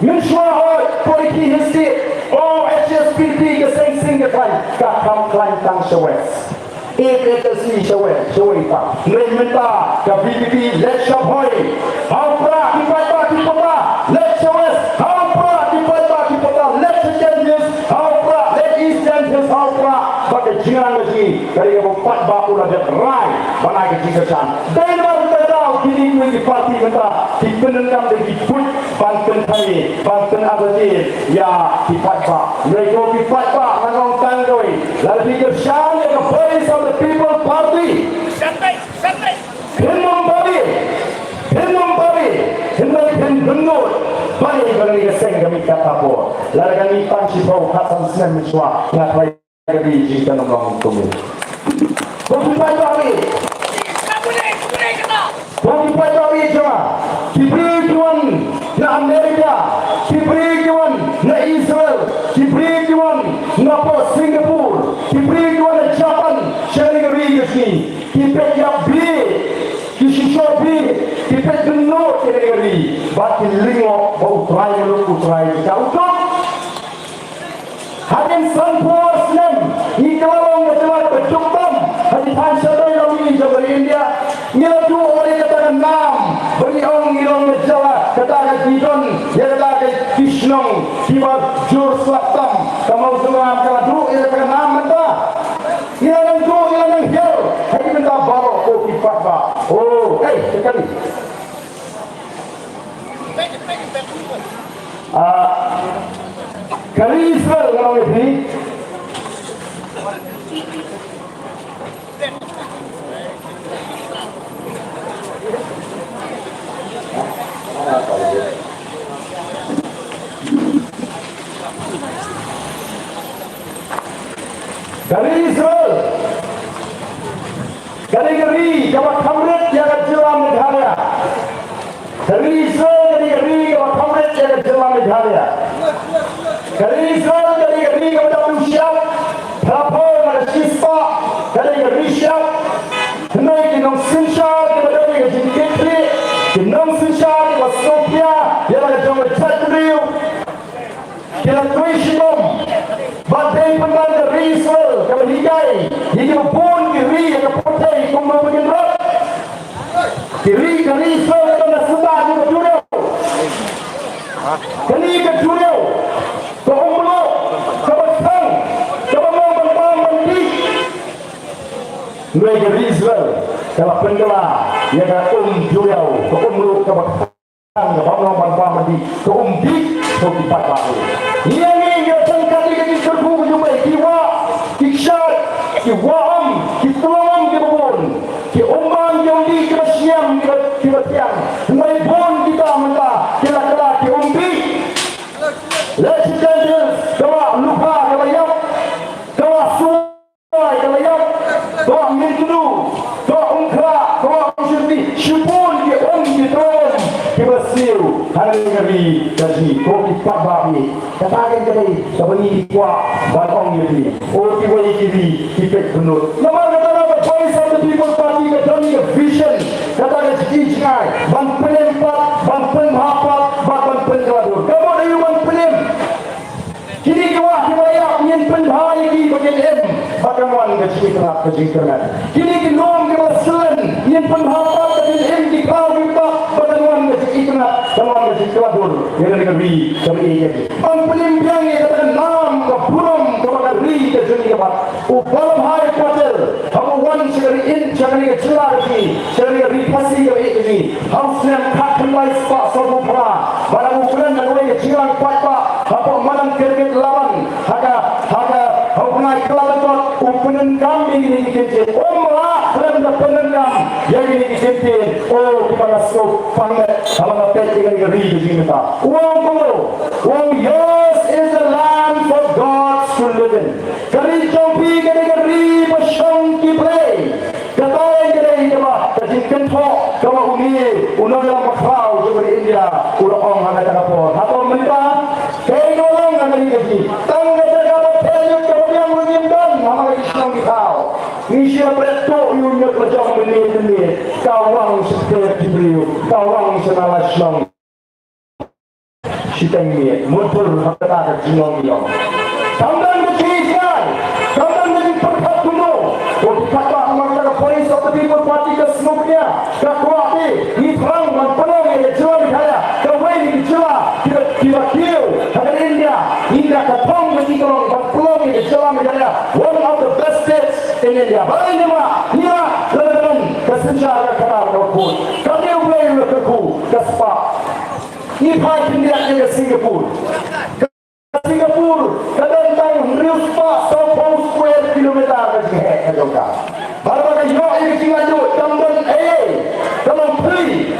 Mynshuwa hooid, poi ki history, oh, H S P D P ka seng seng ka khlaiñ, ka kham khlaiñ tang sha West. A P H L C sha West, sha West pa. Hynrei mynta ka V P P leit sha Bhoi. Ha u Prah ki paidbah ki pota leit sha West. Ha u Prah ki paidbah ki pota leit sha Jaintia Hills. Ha u Prah leit East Jaintia Hills. Ha u Prah, ba ka jingïalang ka jong ngi ka dei kaba u paidbah u la dep rai ban ai ka jingkyrshan. Dei namar kata ka daw kine kine ki party mynta ki pyndonkam da ki buit ban pynthame, ban pynadvertise ïa ki paidbah. Hynrei ko ki paidbah, ngan ong tang kawei, lada phi kyrshan ïa ka Voice of the People Party, phin ym babe, phin ym babe, hynrei phin bynnud ban ïa kane ka seng ka mih katta por. Lada ka mih tang shiphew khatsan snem mynshuwa, nga tharai ka dei jingkynmaw kumne. Ko ki paidbah, ko ki paidbah jong nga, ki briew ki wan na America, ki briew ki wan na Israel, ki briew ki wan na poh Singapore, ki briew ki wan na Japan, sha kane ka ri ka jong ngi, ki peit ïap bha, ki shisha bha, ki peit bynnud ïa kane ka ri, bad ki lyngngoh ba U Trai Muluk, U Trai Jaka u duk. Hadien sanphew snem ngi kylla long ka jylla ba duk tam ha ki thaiñ shatei lawei jong ka ri India. Ngi la duh ïa kata ka nam ba ngi ong ngi long ka jylla, kata ka jingdon ïa kata ka ki shnong kiba jur slap tam. Ka Mawsynram ka la duh ïa kata ka nam mynta. Ngi la nang duh, ngi la nang hiar ha ki bynta baroh ko ki paidbah. Oh, eh, ka kali. Ah, ka ri Israel nga ong ïa phi. Ka ri Israel ka dei ka ri kaba kham rit ïa ka jylla Meghalaya. Ka ri Israel ka dei ka ri kaba kham rit ïa ka jylla Meghalaya. Ka ri Israel ka dei ka ri kaba dap dushiap, phraphew na ka shispah, ka dei ka ri shiap. Hynrei ki nongsynshar kiba don ïa ka jingkitkhlieh, ki nongsynshar kiba sngewkhia ïa la ka jong ka jaitbynriew, ki la trei shitom. Bad dei pynban ka ri Israel kaba hikai ïa kiba bun ki ri ha ka pyrthei kumno ba kin rep. Ki ri, ka ri Israel ka don ha symbai jong ka duriaw. Kane ka duriaw ka um mluh kaba khang, kaba long ban bam ban dih. Hynrei ka ri Israel ka la pynkylla ïa ka um duriaw, ka um mluh kaba khang, kaba long ban bam ban dih, ka um dih, ko ki paidbah. Ngi ïa ngi ngi ïa jingkyrkhu ka jong U Blei, ki wah, ki kshaid, ki wah um, ki tlong um kiba bun, ki um bam, ki um dih, kiba shngiam, kiba, kiba thiang. Hynrei bun kita mynta ki la kylla ki um dih. Leit sha Jaintia Hills, ka wah Lukha, ka la ïap, ka wah Su- Ka la ïap, ka wah Myntdu, ka wah Umkhrah, ka wah Umshyrti, shibun ki um ki tyrwa kiba siew ha kane ka ri ka jong ngi, ko ki paidbah. Kata ka dei kaba ngi kwah ban ong ïa phi. O kiwei ki ri ki peit bynnud. Namar kata ka Voice of the People Party ka don ka vision, kata ka jingïohi jngai ban pynïap pat, ban pynbha pat, bad ban pynkylla dur. Ka mut aïu ban pynïap? Kine ki wah kiba ïap ngin pynbha ïa ki ba kin im ba kan wan ka jingïatrap ka jingkyrmen. Kine ki lum kiba slen ngin pynbha pat ba kin im ki khlaw ki btap ba kan wan ïa kane ka ri kaba ïeit ïa ngi. Ban pynïeng biang ïa kata ka nam ka burom kaba ka ri ka jong ngi ka pat. U Vallabhbhai Patel haba u wan sha ka ri India, sha kane ka jylla ka jong ngi, sha kane ka ri Khasi kaba ïeit ïa ngi, ha u snem khatkhyndai spah sawphew phra, bad haba u kren ha kawei ka jingïalang paidbah hapoh madan Cricket Laban, ha ka, ha ka, ha u bnai Kyllalyngkot, u pyndonkam ïa kine ki kyntien. Um lah khlem da pyndonkam ïa kine ki kyntien, oh, kiba nga sngewbha ban leh haba nga peit ïa kane ka ri ka jong ngi mynta. U ong kumno? U ong, "Yours is the land for gods to live in." Ka ri jong phi ka dei ka ri ba shong ki blei. Kata ka dei kaba, ka jingkynthoh kaba une u nongïalam bakhraw jong ka ri India u la ong ha kata ka por. Hato mynta kaei kaba long ha ka ri ka jong ngi? Tang ka jaka ba pher lut kaba biang ruh ngim don ha ka shnong ki thaw. Ngi shu ïa bret tuh ïa u ñiut la jong mynne mynne. Ka wang sha ki briew, ka wang sha na la shnong. Shiteng miet, mutdur ha kata ka jinglong ïong. Kam don ka jingïaid, kam don ka jingpyrkhat kumno. Ko ki paidbah, namar kata ka Voice of the People Party ka sngewkhia, ka kwah te, ngi thrang ban pynlong ïa ka jylla Meghalaya kawei na ki jylla kiba, kiba kiew ha ka India. Ngi da ka thong ka jingkyrmen ban pynlong ïa ka jylla Meghalaya one of the best states in India. Balei ngim lah, ngim lah, lada ka don ka synshar ka khadar kaba khuid. Kam dei U Blei u la kyrkhu, ka spah. Ngi phai khyndiat ïa ka Singapore. Ka Singapore ka don tang hynriew spah sawphew square kilometer ka jingheh ka jong ka. Bad ba ka ïoh ïa ka jinglaitluid kam don ei ei. Ka long free.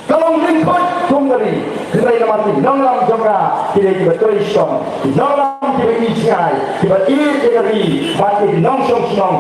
Ka long lyngkhuid kum ka ri. Hynrei namar ki nongïalam jong ka ki dei kiba trei shitom, ki nongïalam kiba ïeit jngai, kiba ïeit ïa ka ri bad ïa ki nongshong shnong.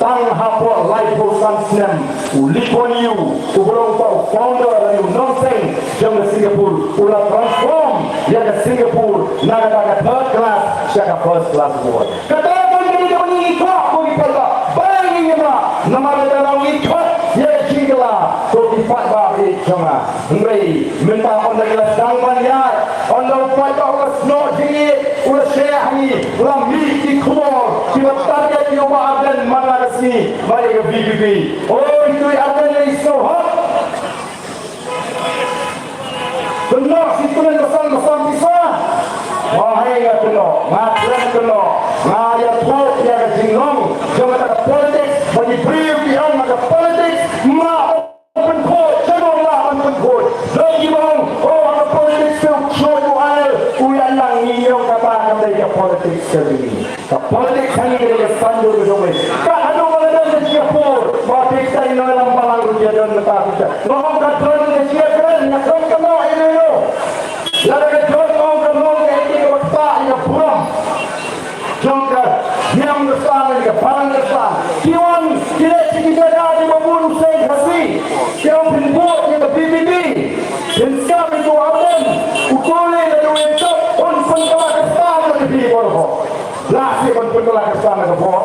Tang hapoh laiphew san snem, u Lee Kuan Yew, uba long uta u founder lane u nongseng jong ka Singapore, u la transform ïa ka Singapore na kata ka third class sha ka first class world. Kata ka dei kaba ngi kwah, ko ki paidbah, ba ngi ïa ma, namar kata ngi kwah ïa ka jingkylla, ko ki paidbah ri jong nga. Hynrei mynta ynda ngi la sdang ban ïaid, ynda u paidbah u la snoh jingïeit, u la sheh ha ngi, u la mih ki khubor kiba target ïa u Bah Ardent man la ka sngi bad ïa ka V P P. Oi, to ïa Ardent, ïa i snoh hok. Kynnoh shi kynnoh, ba san ba san pisa. Nga hei nga kynnoh, nga kren kynnoh, nga ïathuh ïa ka jinglong jong kata ka politics. Ba ki briew ki ong kata ka politics, ma pynkhuid, sha nong lah ban pynkhuid. Dei kiba ong, oh, ha ka politics te u khuid u aiñ, u ïalang, ngi ong kata kam dei ka politics ka dei. Ka politics hangne ka dei ka saiñdur ka jong U Blei. Ka haduh ba la don ka jingïapor, ba phi tei nongïalam balang ruh ki don mynta phi tei. Nga ong ka don ka jingïakren, nga kren kynnoh ïa u. Lada ka don ong ka long ka ïa ka ba ktah ïa ka burom jong ka niam Khristan ne ka balang Khristan. Ki wan ki leh sha ki jaka kiba bun u seng Khasi. Ki ong phin bud ïa ka V P P. Phin skhem ïa u Ardent. U Tole lane u Ïew Cop un pynkylla Khristan ïa phi baroh. Lah shisha ban pynkylla Khristan ïa ka bor.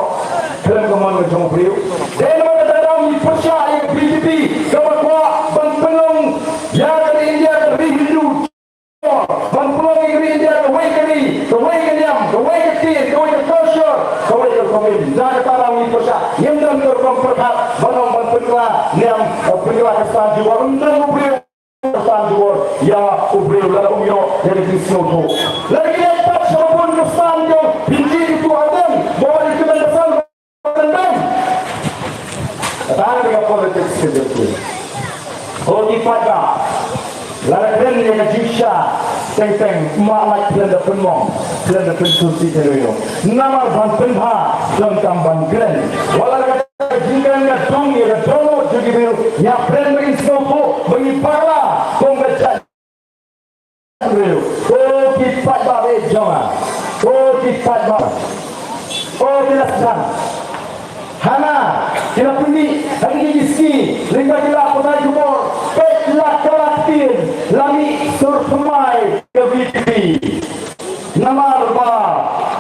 Khlem ka mon ka jong u briew. Dei namar kata ka daw ngi pyrshah ïa ka B J P kaba kwah ban pynlong ïa ka India ka ri Hindu. Ban pynlong ïa ka ri India kawei ka ri, kawei ka niam, kawei ka ktien, kawei ka culture, kawei ka longïing. Na kata ka daw ngi pyrshah, ngim don ka rukom pyrkhat ban ong ban pynkylla niam, eh, pynkylla Khristan jubor, ym don u briew Khristan jubor ïa u briew lada um ïoh ïa ka jingsngewthuh. Lada ki leit pat sha ka bun Khristan jong, phin jied ïa u Ardent, ba wan ïa ki ban basan. Tang ïa ka politics ka jong ki. Ko ki paidbah, lada kren ïa ka jingshisha teng teng, ma lait khlem da pynmong, khlem da pynsngewsih ïa u. Namar ban pynbha donkam ban kren. Wat la ka jingkren ka dong ïa ka dohnud jong ki briew, ïa kren ba ki sngewthuh ba ngi bakla kum ka jaid. Ko ki paidbah ba ïeit jong nga. Ko ki paidbah. Ko ki la sdang. Hana ki la pynmih ha kine ki sngi lyngba ki lad pathai khubor, peit la ka lad ktien la mih sur thymmai ka V P P. Namar ba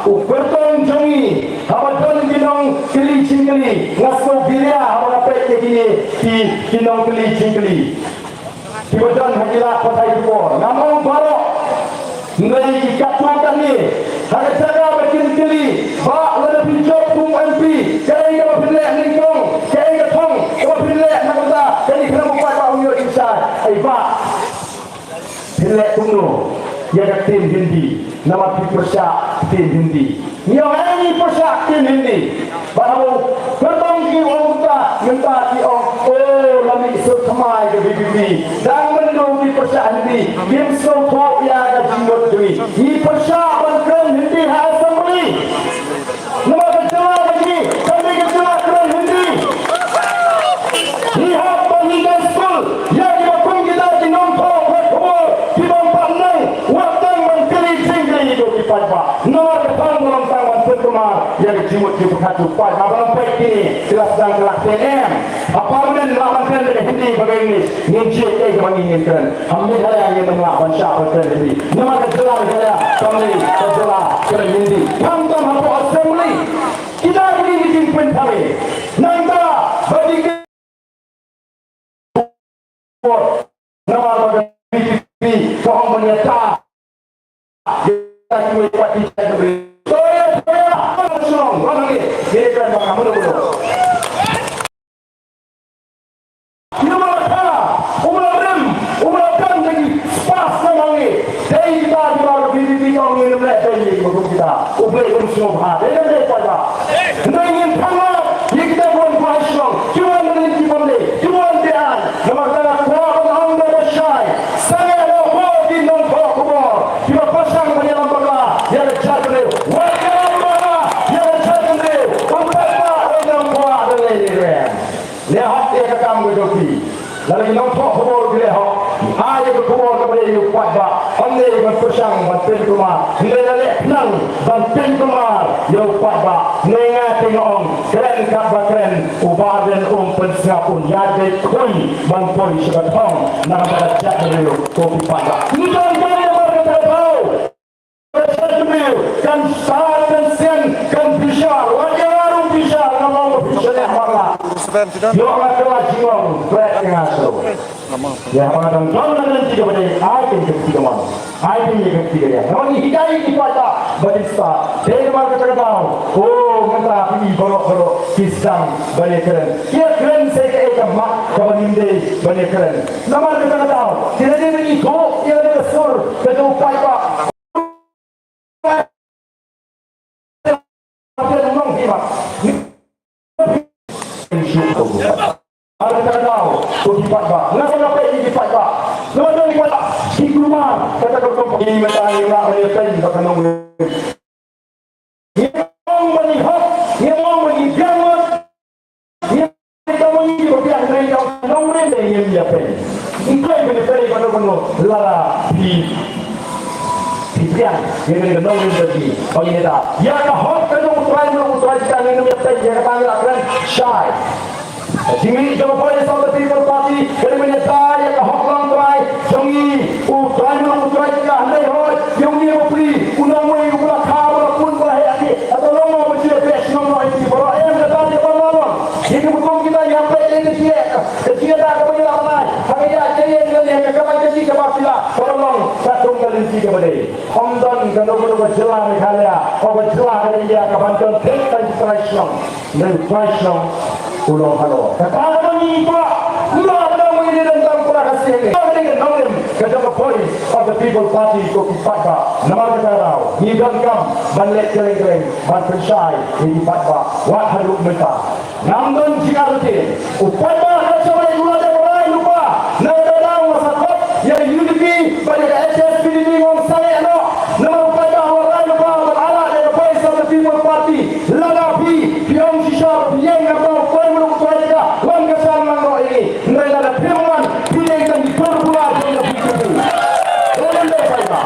u kyrtong jong ngi haba don ki nongkylli jingkylli, nga sngewbiria haba nga peit ïa kine ki, ki nongkylli jingkylli. Kiba don ha ki lad pathai khubor, ngam ong baroh. Hynrei ki katto katne, ha ka jaka ba kin kylli, Bah, lada phin jop kum M P, kaei kaba phin leh nyngkong, kaei ka thong kaba phin leh na ka bynta kane ka ri, u paidbah un ïoh jingshai. Ai Bah, phin leh kumno? Namar ki pyrshah ktien Hindi. Ngi ong, eh, ngi pyrshah ktien Hindi. Bad haba kyrpang ki ong kumta, mynta ki ong, oh, la mih sur thymmai ka V P P. Dang mynta ki pyrshah Hindi. Kim sngewthuh ïa ka jingmut jong ngi. Ngi pyrshah ban kren Hindi ha assembly. Namar ka jylla ka jong ngi, kam dei ka jylla kren Hindi. Ngi hap ban ïa skul ïa kiba kum kita ki nongthoh khubor kiba ym pat nang, wat tang ban kylli jingkylli ïa ki paidbah. Namar ka thong ba ym tang ban pynkulmar ïa ka jingmut jingpyrkhat u paidbah. Ba ym pat kine ki la sdang ka la kren em. Ha Parliament lah ban kren da ka Hindi bad ka English. Ngin jied kaei kaba ngin kren. Ha Meghalaya ngin ym lah ban shah ban kren Hindi. Namar ka jylla Meghalaya kam dei ka jylla kren Hindi. Khamtam hapoh Assembly. Kita kine ki jingpynthame. Nangta ba ki Namar ba ka V P P ka ong ban ïa ta. Ïa ta ki wei pat ki jait bri. To ïa, to ïa, ba ka shnong, ba ka ngi. Ïa ka ba ka mano mano. Ïa ba ka, u ba rem, u ba rem da ki spas na ma ngi. Dei kita ki ba ka V P P ka ong ngi lem leh dei ngi ba kum kita. U Blei um sngewbha. Dei dei dei pat ba. Hynrei ngin phang lap ïa kita ki wan kwah shnong, ki wan rit ki bym dei, ki wan beaiñ. Namar kata nga kwah ban ong da kaba shai, sangeh noh bor ki nongthoh khubor kiba pyrshang ban ïalam bakla ïa ka jaitbynriew. Wat ïalam bakla ïa ka jaitbynriew. Ym pat ba ong ngam kwah da lei lei rem. Leh hok ïa ka kam ka jong phi. Lada ki nongthoh khubor ki leh hok, ai ïa ka khubor kaba dei ïa u paidbah. Ym dei ban pyrshang ban pynkulmar. Hynrei lada leh khnang ban pynkulmar ïa u paidbah. Hynrei nga te nga ong, kren katba kren, u Bah Ardent um pynsngap, un ïaid beit khuid ban poi sha ka thong na ka bynta ka jaitbynriew ko ki paidbah. Ngi donkam ïa ka bynta ka thaw. Kan stad, kan sian, kan bishar. Wat ïa nga ruh bishar, nga long bishar ïa nga. Ïoh nga kylla jinglong, bret ïa nga shuh. Ïa nga dang don na ka lynti kaba dei, ai kin ka kti ka mon. Ai kin ka kti ka ïa. Namar ngi hikai ki paidbah ba kin stad. Dei namar kata ka daw. Oh, mynta phi baroh baroh ki sdang ban ïa kren. Ïa kren sa kaei ka mat kaba ngim dei ban ïa kren. Namar kata ka daw. Ki la dei ban ïa ïoh ïa ka sur ka jong u paidbah. Ngi kloi ban ïa peit ïa kano kano lada phi, phi biang ïa kano kano lada phi. Ba ngi da ïa ka hok ka jong u Trai, u Trai ka ngi ïa peit ïa kata ngi la kren shai. Ka jingmih jong ka Voice of the People Party ka dei ban ïa da ïa ka hok long Trai jong ngi. U Trai, u Trai ka hynrei hoi jong ngi, u Trai u nongwei u la kha u la pun u la heh. Hato long mo ba ju ïa peit shnong noh ïa ki baroh? Em, kata dei ba long. Ïa ki ba kum kita ïa peit ïa ki. Ka jingïada kaba ngi la bnai ha ka ïaid ka ïeng ka lieng ka kamai kajih kaba phi la, kaba long katkum ka lynti kaba dei. Ym don kano kano ka jylla Meghalaya, ka jylla ka India kaban don thik tang ki trai shnong. Hynrei u trai shnong u long halor. Kata kaba ngi kwah, ngi la dang ngi dang dang kwah ka seng. Ka dei ka nongrim ka jong ka Voice of the People Party ko ki paidbah. Namar kata daw ngi donkam ban leh kylleng kylleng ban pynshai ïa ki paidbah. Wat haduh mynta. Ngam don jingïaroh te. U paidbah ka jong ngi u la dep rai lypa. Na ka daw nga sa khot ïa ka U D P bad ïa ka H S P D P, ngam sangeh noh. Namar u paidbah u la rai lypa bad u la rai ïa ka Voice of the People Party. Lada phi, phi ong shisha phi ïeng na ka daw poi mano u trai ka wan ka san lang noh ïa ngi. Hynrei lada phim wan phi dei tang ki tur pula jong ka B J P. Ïa dei paidbah.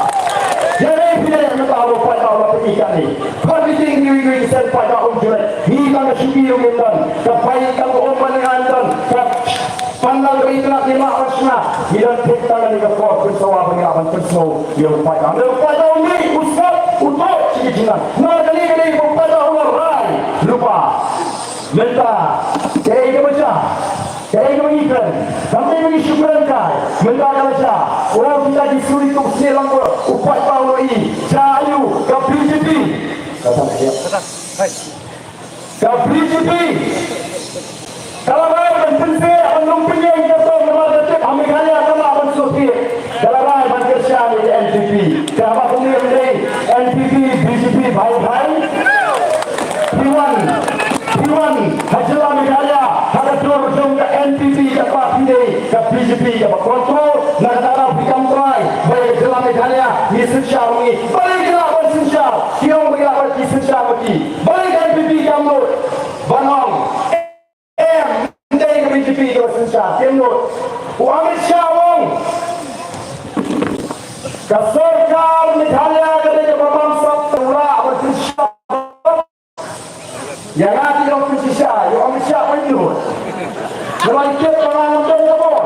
Ïa dei phi dei na ka daw paidbah u la pynïaid ïa ngi. Khot meeting kiwei kiwei ki seng paidbah um ju leit. Ngi tang ka shuki ruh ngim don. Ka bai tang ka um ban ngan don. Ka pandal ka itynnad ngim lah ban shna. Ngi don thik tang kane ka por pynsawa ba ngi lah ban pynsngew ïa u paidbah. Hynrei u paidbah u mih u sngap u tuh sha ki jingïalang. Namar kane ka dei u paidbah u la rai lypa. Mynta kaei kaba jia? Kaei kaba ngi kren? Kam dei ba ngi shu kren kai. Mynta ka la jia. O kita ki suri tu sni lang ko. U paidbah u la i. Jia aïu? Ka B J P. Ka B J P ka la rai ban pynthikna ban long pynïeng ka tong namar ka tip ha Meghalaya ka la ban sngewthuh. Ka la rai ban kyrshan ïa ka N P P. Ka ba kumne ym dei. B J P bhai bhai. Phi wan, phi wan ha jylla Meghalaya ha ka dur jong ka N P P, ka party dei ka B J P kaba control. Na kata ka daw phi kam trai ba ïa ka jylla Meghalaya ngi synshar ma ngi. Balei ki lah ban synshar? Ki ong ba ki lah ban synshar ma ki. Balei ka N P P kam nud ban ong em, ym dei ka B J P kaba synshar? Ki nud. U Amit Shah u ong ka sorkar Meghalaya ka dei kaba bamsap, u lah ban synshar. Ïa nga ki ong pynshisha, ïa u Amit Shah pynlut. Namar ïa kit ba nga ngam don ka bor.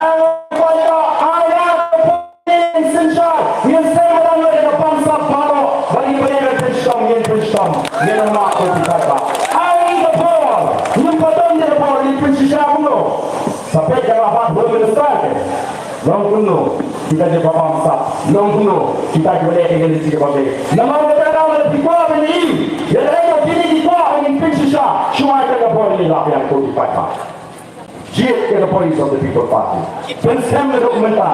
Nga pynlut, ai nga ka bor, ngin synshar, ngin seng madan lei ka bamsap baroh, ba ngi ba ngin pynshitom, ngin pynshitom, ngin ym lah ko ki paidbah. Ai ka bor, ngim pat don ka bor, ngin pynshisha kumno. Sa peit ka la bat Home Minister ke. Long kumno kita kiba bamsap, long kumno kita kiba leh ïa kine ki kaba beh. Namar kata ka daw lada phi kwah ban ïohi ïa kaei kaba kine ki kwah ban ïa pynshisha, shu ai ka bor, ngi lap ïa ko ki paidbah. Jied ïa ka Voice of the People Party. Pynskhem naduh mynta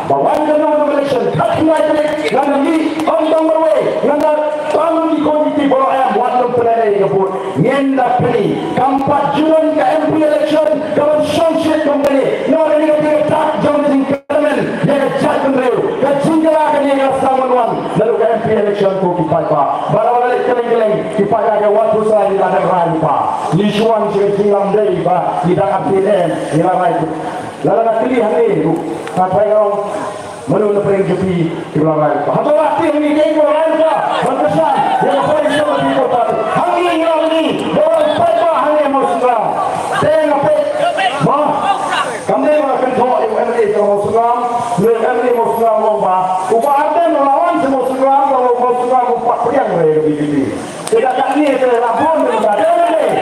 ba wan ka nomination, khatkhyndai tarik, ngan da mih ym tang marwei, ngan da tam ki khun ki kti baroh em, wat nym pynlehnoh ïa ka vote. Ngin da pyni, kam pat ju don ka M P election kaban shongshit kum kane. Namar kane ka dei ka dak jong ka jingkyrmen ïa ka jaitbynriew. Ka jingkylla kane ka sdang ban wan naduh ka M P election ko ki paidbah. Bad lada leit kylleng kylleng, ki paidbah ki wan pyrshah, ngi la dep rai lypa. Ngi shu wan sha ka jinglam dei ba ngi dang ap, ngi la rai. Lada nga kylli hangne ruh, nga tharai nga ong, mano na pdeng jong phi kiba la rai lypa? Hato la tip ngi kiei kiba la rai lypa ban kyrshan ïa ka Voice of the People Party? Hangne ngi la ong, ngi da wan paidbah hangne Mawsynram. Te nga peit ba kam dei ba nga kynthoh ïa u M L A jong Mawsynram, ïa u M L A Mawsynram, u ong ba u Bah Ardent u la wan sha Mawsynram, ba u Mawsynram u pat pdiang ïa ka B J P. Te da katne te la bun mynta, dei ne em?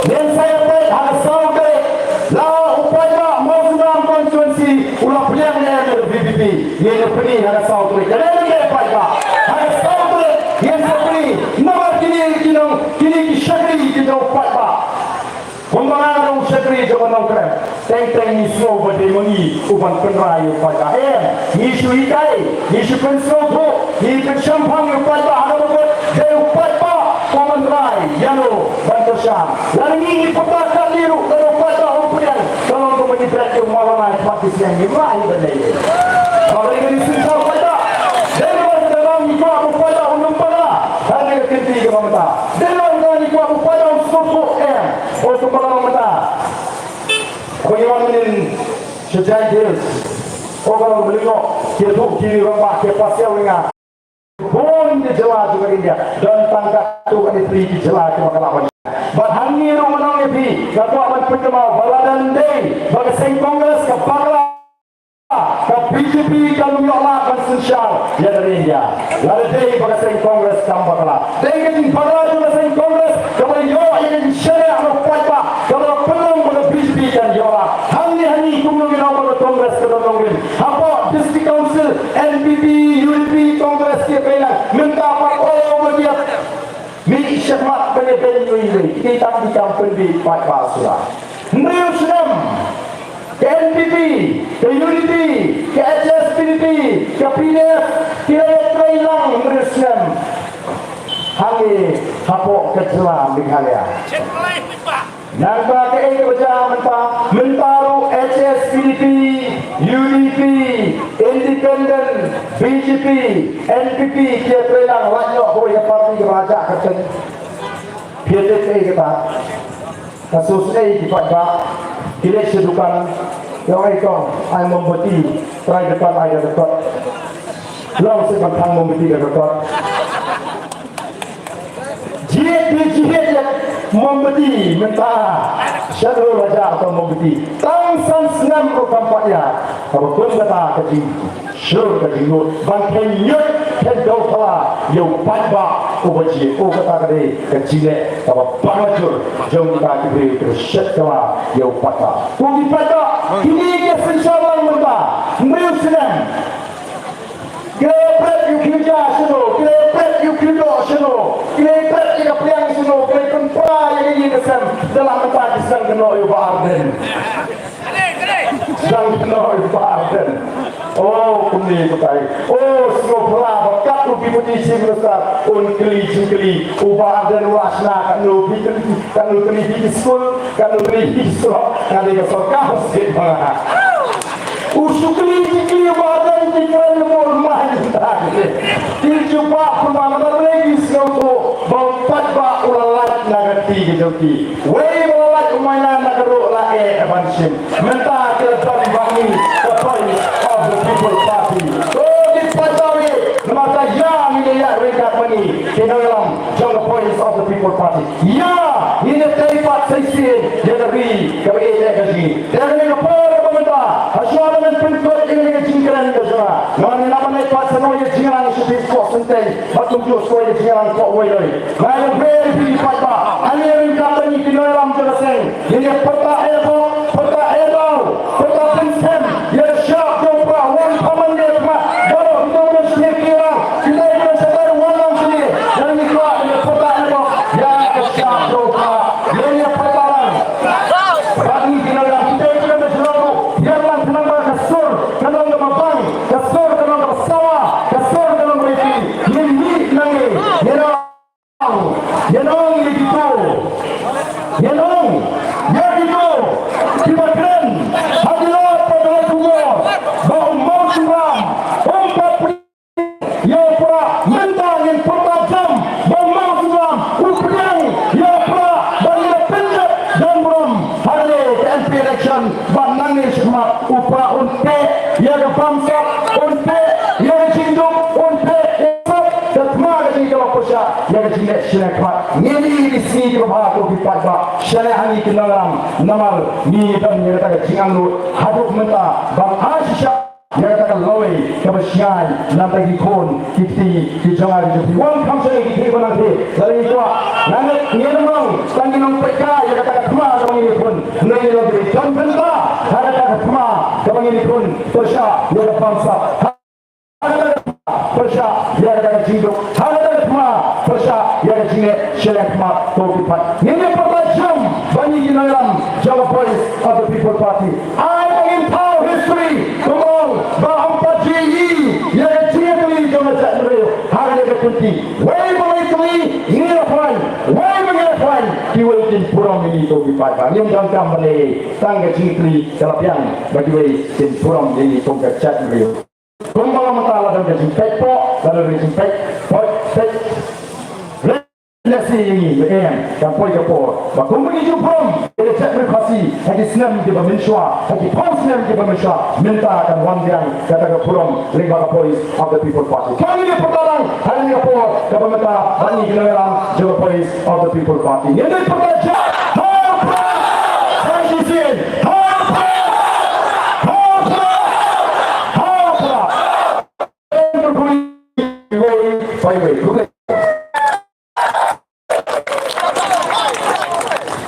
Ngin sa ïa peit ha ka saw tarik, la u paidbah Mawsynram constituency u la pdiang ne em ïa ka V P P. Ngin ïa pyni ha ka saw tarik, dei ne em paidbah? Ha ka saw tarik ngin sa pyni. Namar kine ki nong, kine ki shakri ki jong u paidbah. Kumba nga long shakri jong u nongkren, teng teng ngi sngew ba dei ma ngi u ban pynrai ïa u paidbah. Em, ngi shu hikai, ngi shu pynsngewthuh, ngi pynshemphang ïa u paidbah ha kaba kut, dei u paidbah uban rai ïano ban kyrshan. Lada ngi, ngi pyrta katne ruh, lada u paidbah um pdiang, ka long kumba ngi bret ïa u Maulana shaphang ki seng, ngi rai ban leh ïa u. Haba ngi synshar paidbah, dei namar kata ngi kwah ba u paidbah un ym bakla. Hangne ka kynti kaba mynta, dei namar kata ngi kwah ba u paidbah un sngewthuh, em. O, kumba ka long mynta ba ngi wan mynnin sha Jaintia Hills. O, ka long ba ngi ïoh, ki ïathuh ki rangbah, ki ïa pass ïa u, nga. Bun ki jylla jong ka India, don tang katto katne tylli ki jylla kiba kylla ban. Bad hangne ruh, ngan ong ïa phi, nga kwah ban pynkynmaw ba lada ym dei ba ka seng Congress ka bakla, ka B J P kan ym ïoh lad ban synshar ïa ka ri India. Lada dei ba ka seng Congress kam bakla, dei ka jingbakla jong ka seng Congress kaba ïoh ïa ka jingshaniah na u paidbah, kaba la pynlong ba ka B J P kan ïoh lad. Hangne ha ngi kumno ngi ong ba ka Congress ka don nongrim? Hapoh District Council, N P P, U D P, Congress ki ïa pynlong. Mynta pat, o, ba ki ïa mih shakhmat ban ïa beiñ iwei iwei, ki tang ki kam pynbieit paidbah shuwa. Hynriew snem ka N P P, ka U D P, ka H S P D P, ka P D F, ki la ïatrei lang hynriew snem hangne hapoh ka jylla Meghalaya. Nangta kaei kaba jia mynta? Mynta ruh H S P D P, U D P, Independent, B J P, N P P ki ïatrei lang, lait noh kawei ka party kaba la jah kyrteng. Phi ïatip kaei kata? Ka sngewsynei ki paidbah, ki leit sha dukan, ki ong, "Ai kong, ai mombati, trai dukan ai da ka kot." Long seh ban thang mombati da ka kot. Jied, jied ïa mombati mynta. Shano la jah ka mombati? Tang san snem ruh kam pat ïa. Kaba kum kata ka jing Sure, ka jingnud ban kheiñ ñiut, kheiñ dewphylla ïa u paidbah uba jied. O, kata ka dei ka jingleh kaba bakla jur jong kita ki briew kiba shet kylla ïa u paidbah. Ko ki paidbah, kine ki synshar lang mynta hynriew snem. Ki la pret ïa u khlieh ja shano, ki la pret ïa u khlieh doh shano, ki la pret ïa ka pliang shano, ki la pynpra ïa ka ïing ka sem da la mynta ki sdang kynnoh ïa u Bah Ardent. Sdang kynnoh ïa u Bah Ardent. Oh, kumne kumtai. Oh, sngewphylla ba katno phi pynïaid Chief Minister, un kylli jingkylli. U Bah Ardent u la shna, katno phi kylli, katno kylli phi ki skul, katno kylli phi ki surok, ngan dei ka sorkar state ba nga. U shu kylli jingkylli u Bah Ardent, ki kren mo mai ta. Ki jubab kumba namar balei ki sngewthuh ba u paidbah u la lait na ka kti ka jong ki. Wei ba la lait u Maina na ka ruh la eh ban shim. Mynta ki la don bad ngi ka Voice of the People Party. To ki paidbah, namar ta ïa ngi ïa ryngkat ma ngi ki nongïalam jong ka Voice of the People Party. Ïa ngi ïa tei pat sa shisien ïa ka ri kaba ïeit ka jong ngi. Te kane ka por kaba mynta, hashwa ba ngan pynkut ïa kane ka jingkren ka jong nga, nga wan ïa ban leit pat sha kawei ka jingïalang sha phi, sha Senteng. Bad kumjuh sa kawei ka jingïalang kawei lei. Nga ïa wer ïa phi ki paidbah, hangne ryngkat bad ngi ki nongïalam jong ka seng. Ngin ïa pyrta eh bok, pyrta eh daw, pyrta pynsem ïa ka shap jong u Prah, wan pynmynne pynmynne. Baroh ki nongïalam ki dei ban shatai wan lang sini. Ngi kwah ïa pyrta eh bok ïa ka shap jong u Prah. Ngin ïa pyrta lang. Bad ngi ki nongïalam ki dei ban shatai wan lang. Ïa lang khnang ba ka sur ka long kaba bang, ka sur ka long kaba sawa, ka sur ka long kaba ïaid. Ngin mih nangne, ngin ïa ong ïa kito, ïa ong ïa kito kiba kren ha ki lad bad ha ki lad kumno ba u Mawsynram um pat pdiang ïa u Prah. Mynta ngin pyrta jam ba u Mawsynram u pdiang ïa u Prah, ba ngin ïa pyndep don burom ha kane ka M P election. Bad nangne shakhmat u Prah un teh ïa ka bamsap, un teh ïa ka jingduk, un teh ïa ka sap. Ka thma ka jong ngi ka la pyrshah ïa ka jingleh shiliang khmat. Ngin ïohi ki sngi kiba bha ko ki paidbah, shane ha ngi ki nongïalam, namar ngi don ïa kata ka jingangnud haduh mynta ban ai shisha ïa kata ka lawei kaba shngaiñ na bynta ki khun ki kti ki jong nga ki jong phi. Wan kham shane ki kti ba nang phi. Lada ngi kwah, nang ngi nym long tang ki nongpeit kai ïa kata ka thma kaba ngin ïakhun. Ngi long ki don bynta ha kata ka thma kaba ngin ïakhun. Pyrshah ïa ka bamsap, ha kata ka thma pyrshah ïa kata ka jingduk, ha kata ka thma pyrshah ïa ka jingleh shiliang khmat ko ki paid. Ngin ïa pyrta jam ba ngi ki nongïalam jong ka Voice of the People Party. Ai ba ngin thaw history kumba ong ba ym pat ju ïohi ïa ka jingïatylli jong ka jaitbynriew ha kane ka kynti. Wei ba ngi tylli ngi la phai, wei ba ngi la phai kiwei kin burom ïa ngi ko ki paidbah. Ngim donkam ban leh ei, tang ka jingïatylli ka la biang ba kiwei kin burom ïa ngi kum ka jaitbynriew. Kumba la mynta la don ka jingpeit poh, la don ka jingpeit poh, peit lehse ïa ngi, ïa ngi, kan poi ka por ba kumba ngi ju burom ïa ka jaitbynriew Khasi ha ki snem kiba mynshuwa, ha ki phew snem kiba mynshuwa, mynta kan wan biang kata ka burom lyngba ka Voice of the People Party. Kan ngi pyrta lang ha kane ka por kaba mynta bad ngi ki nongïalam jong ka Voice of the People Party. Ngin ïa pyrta jam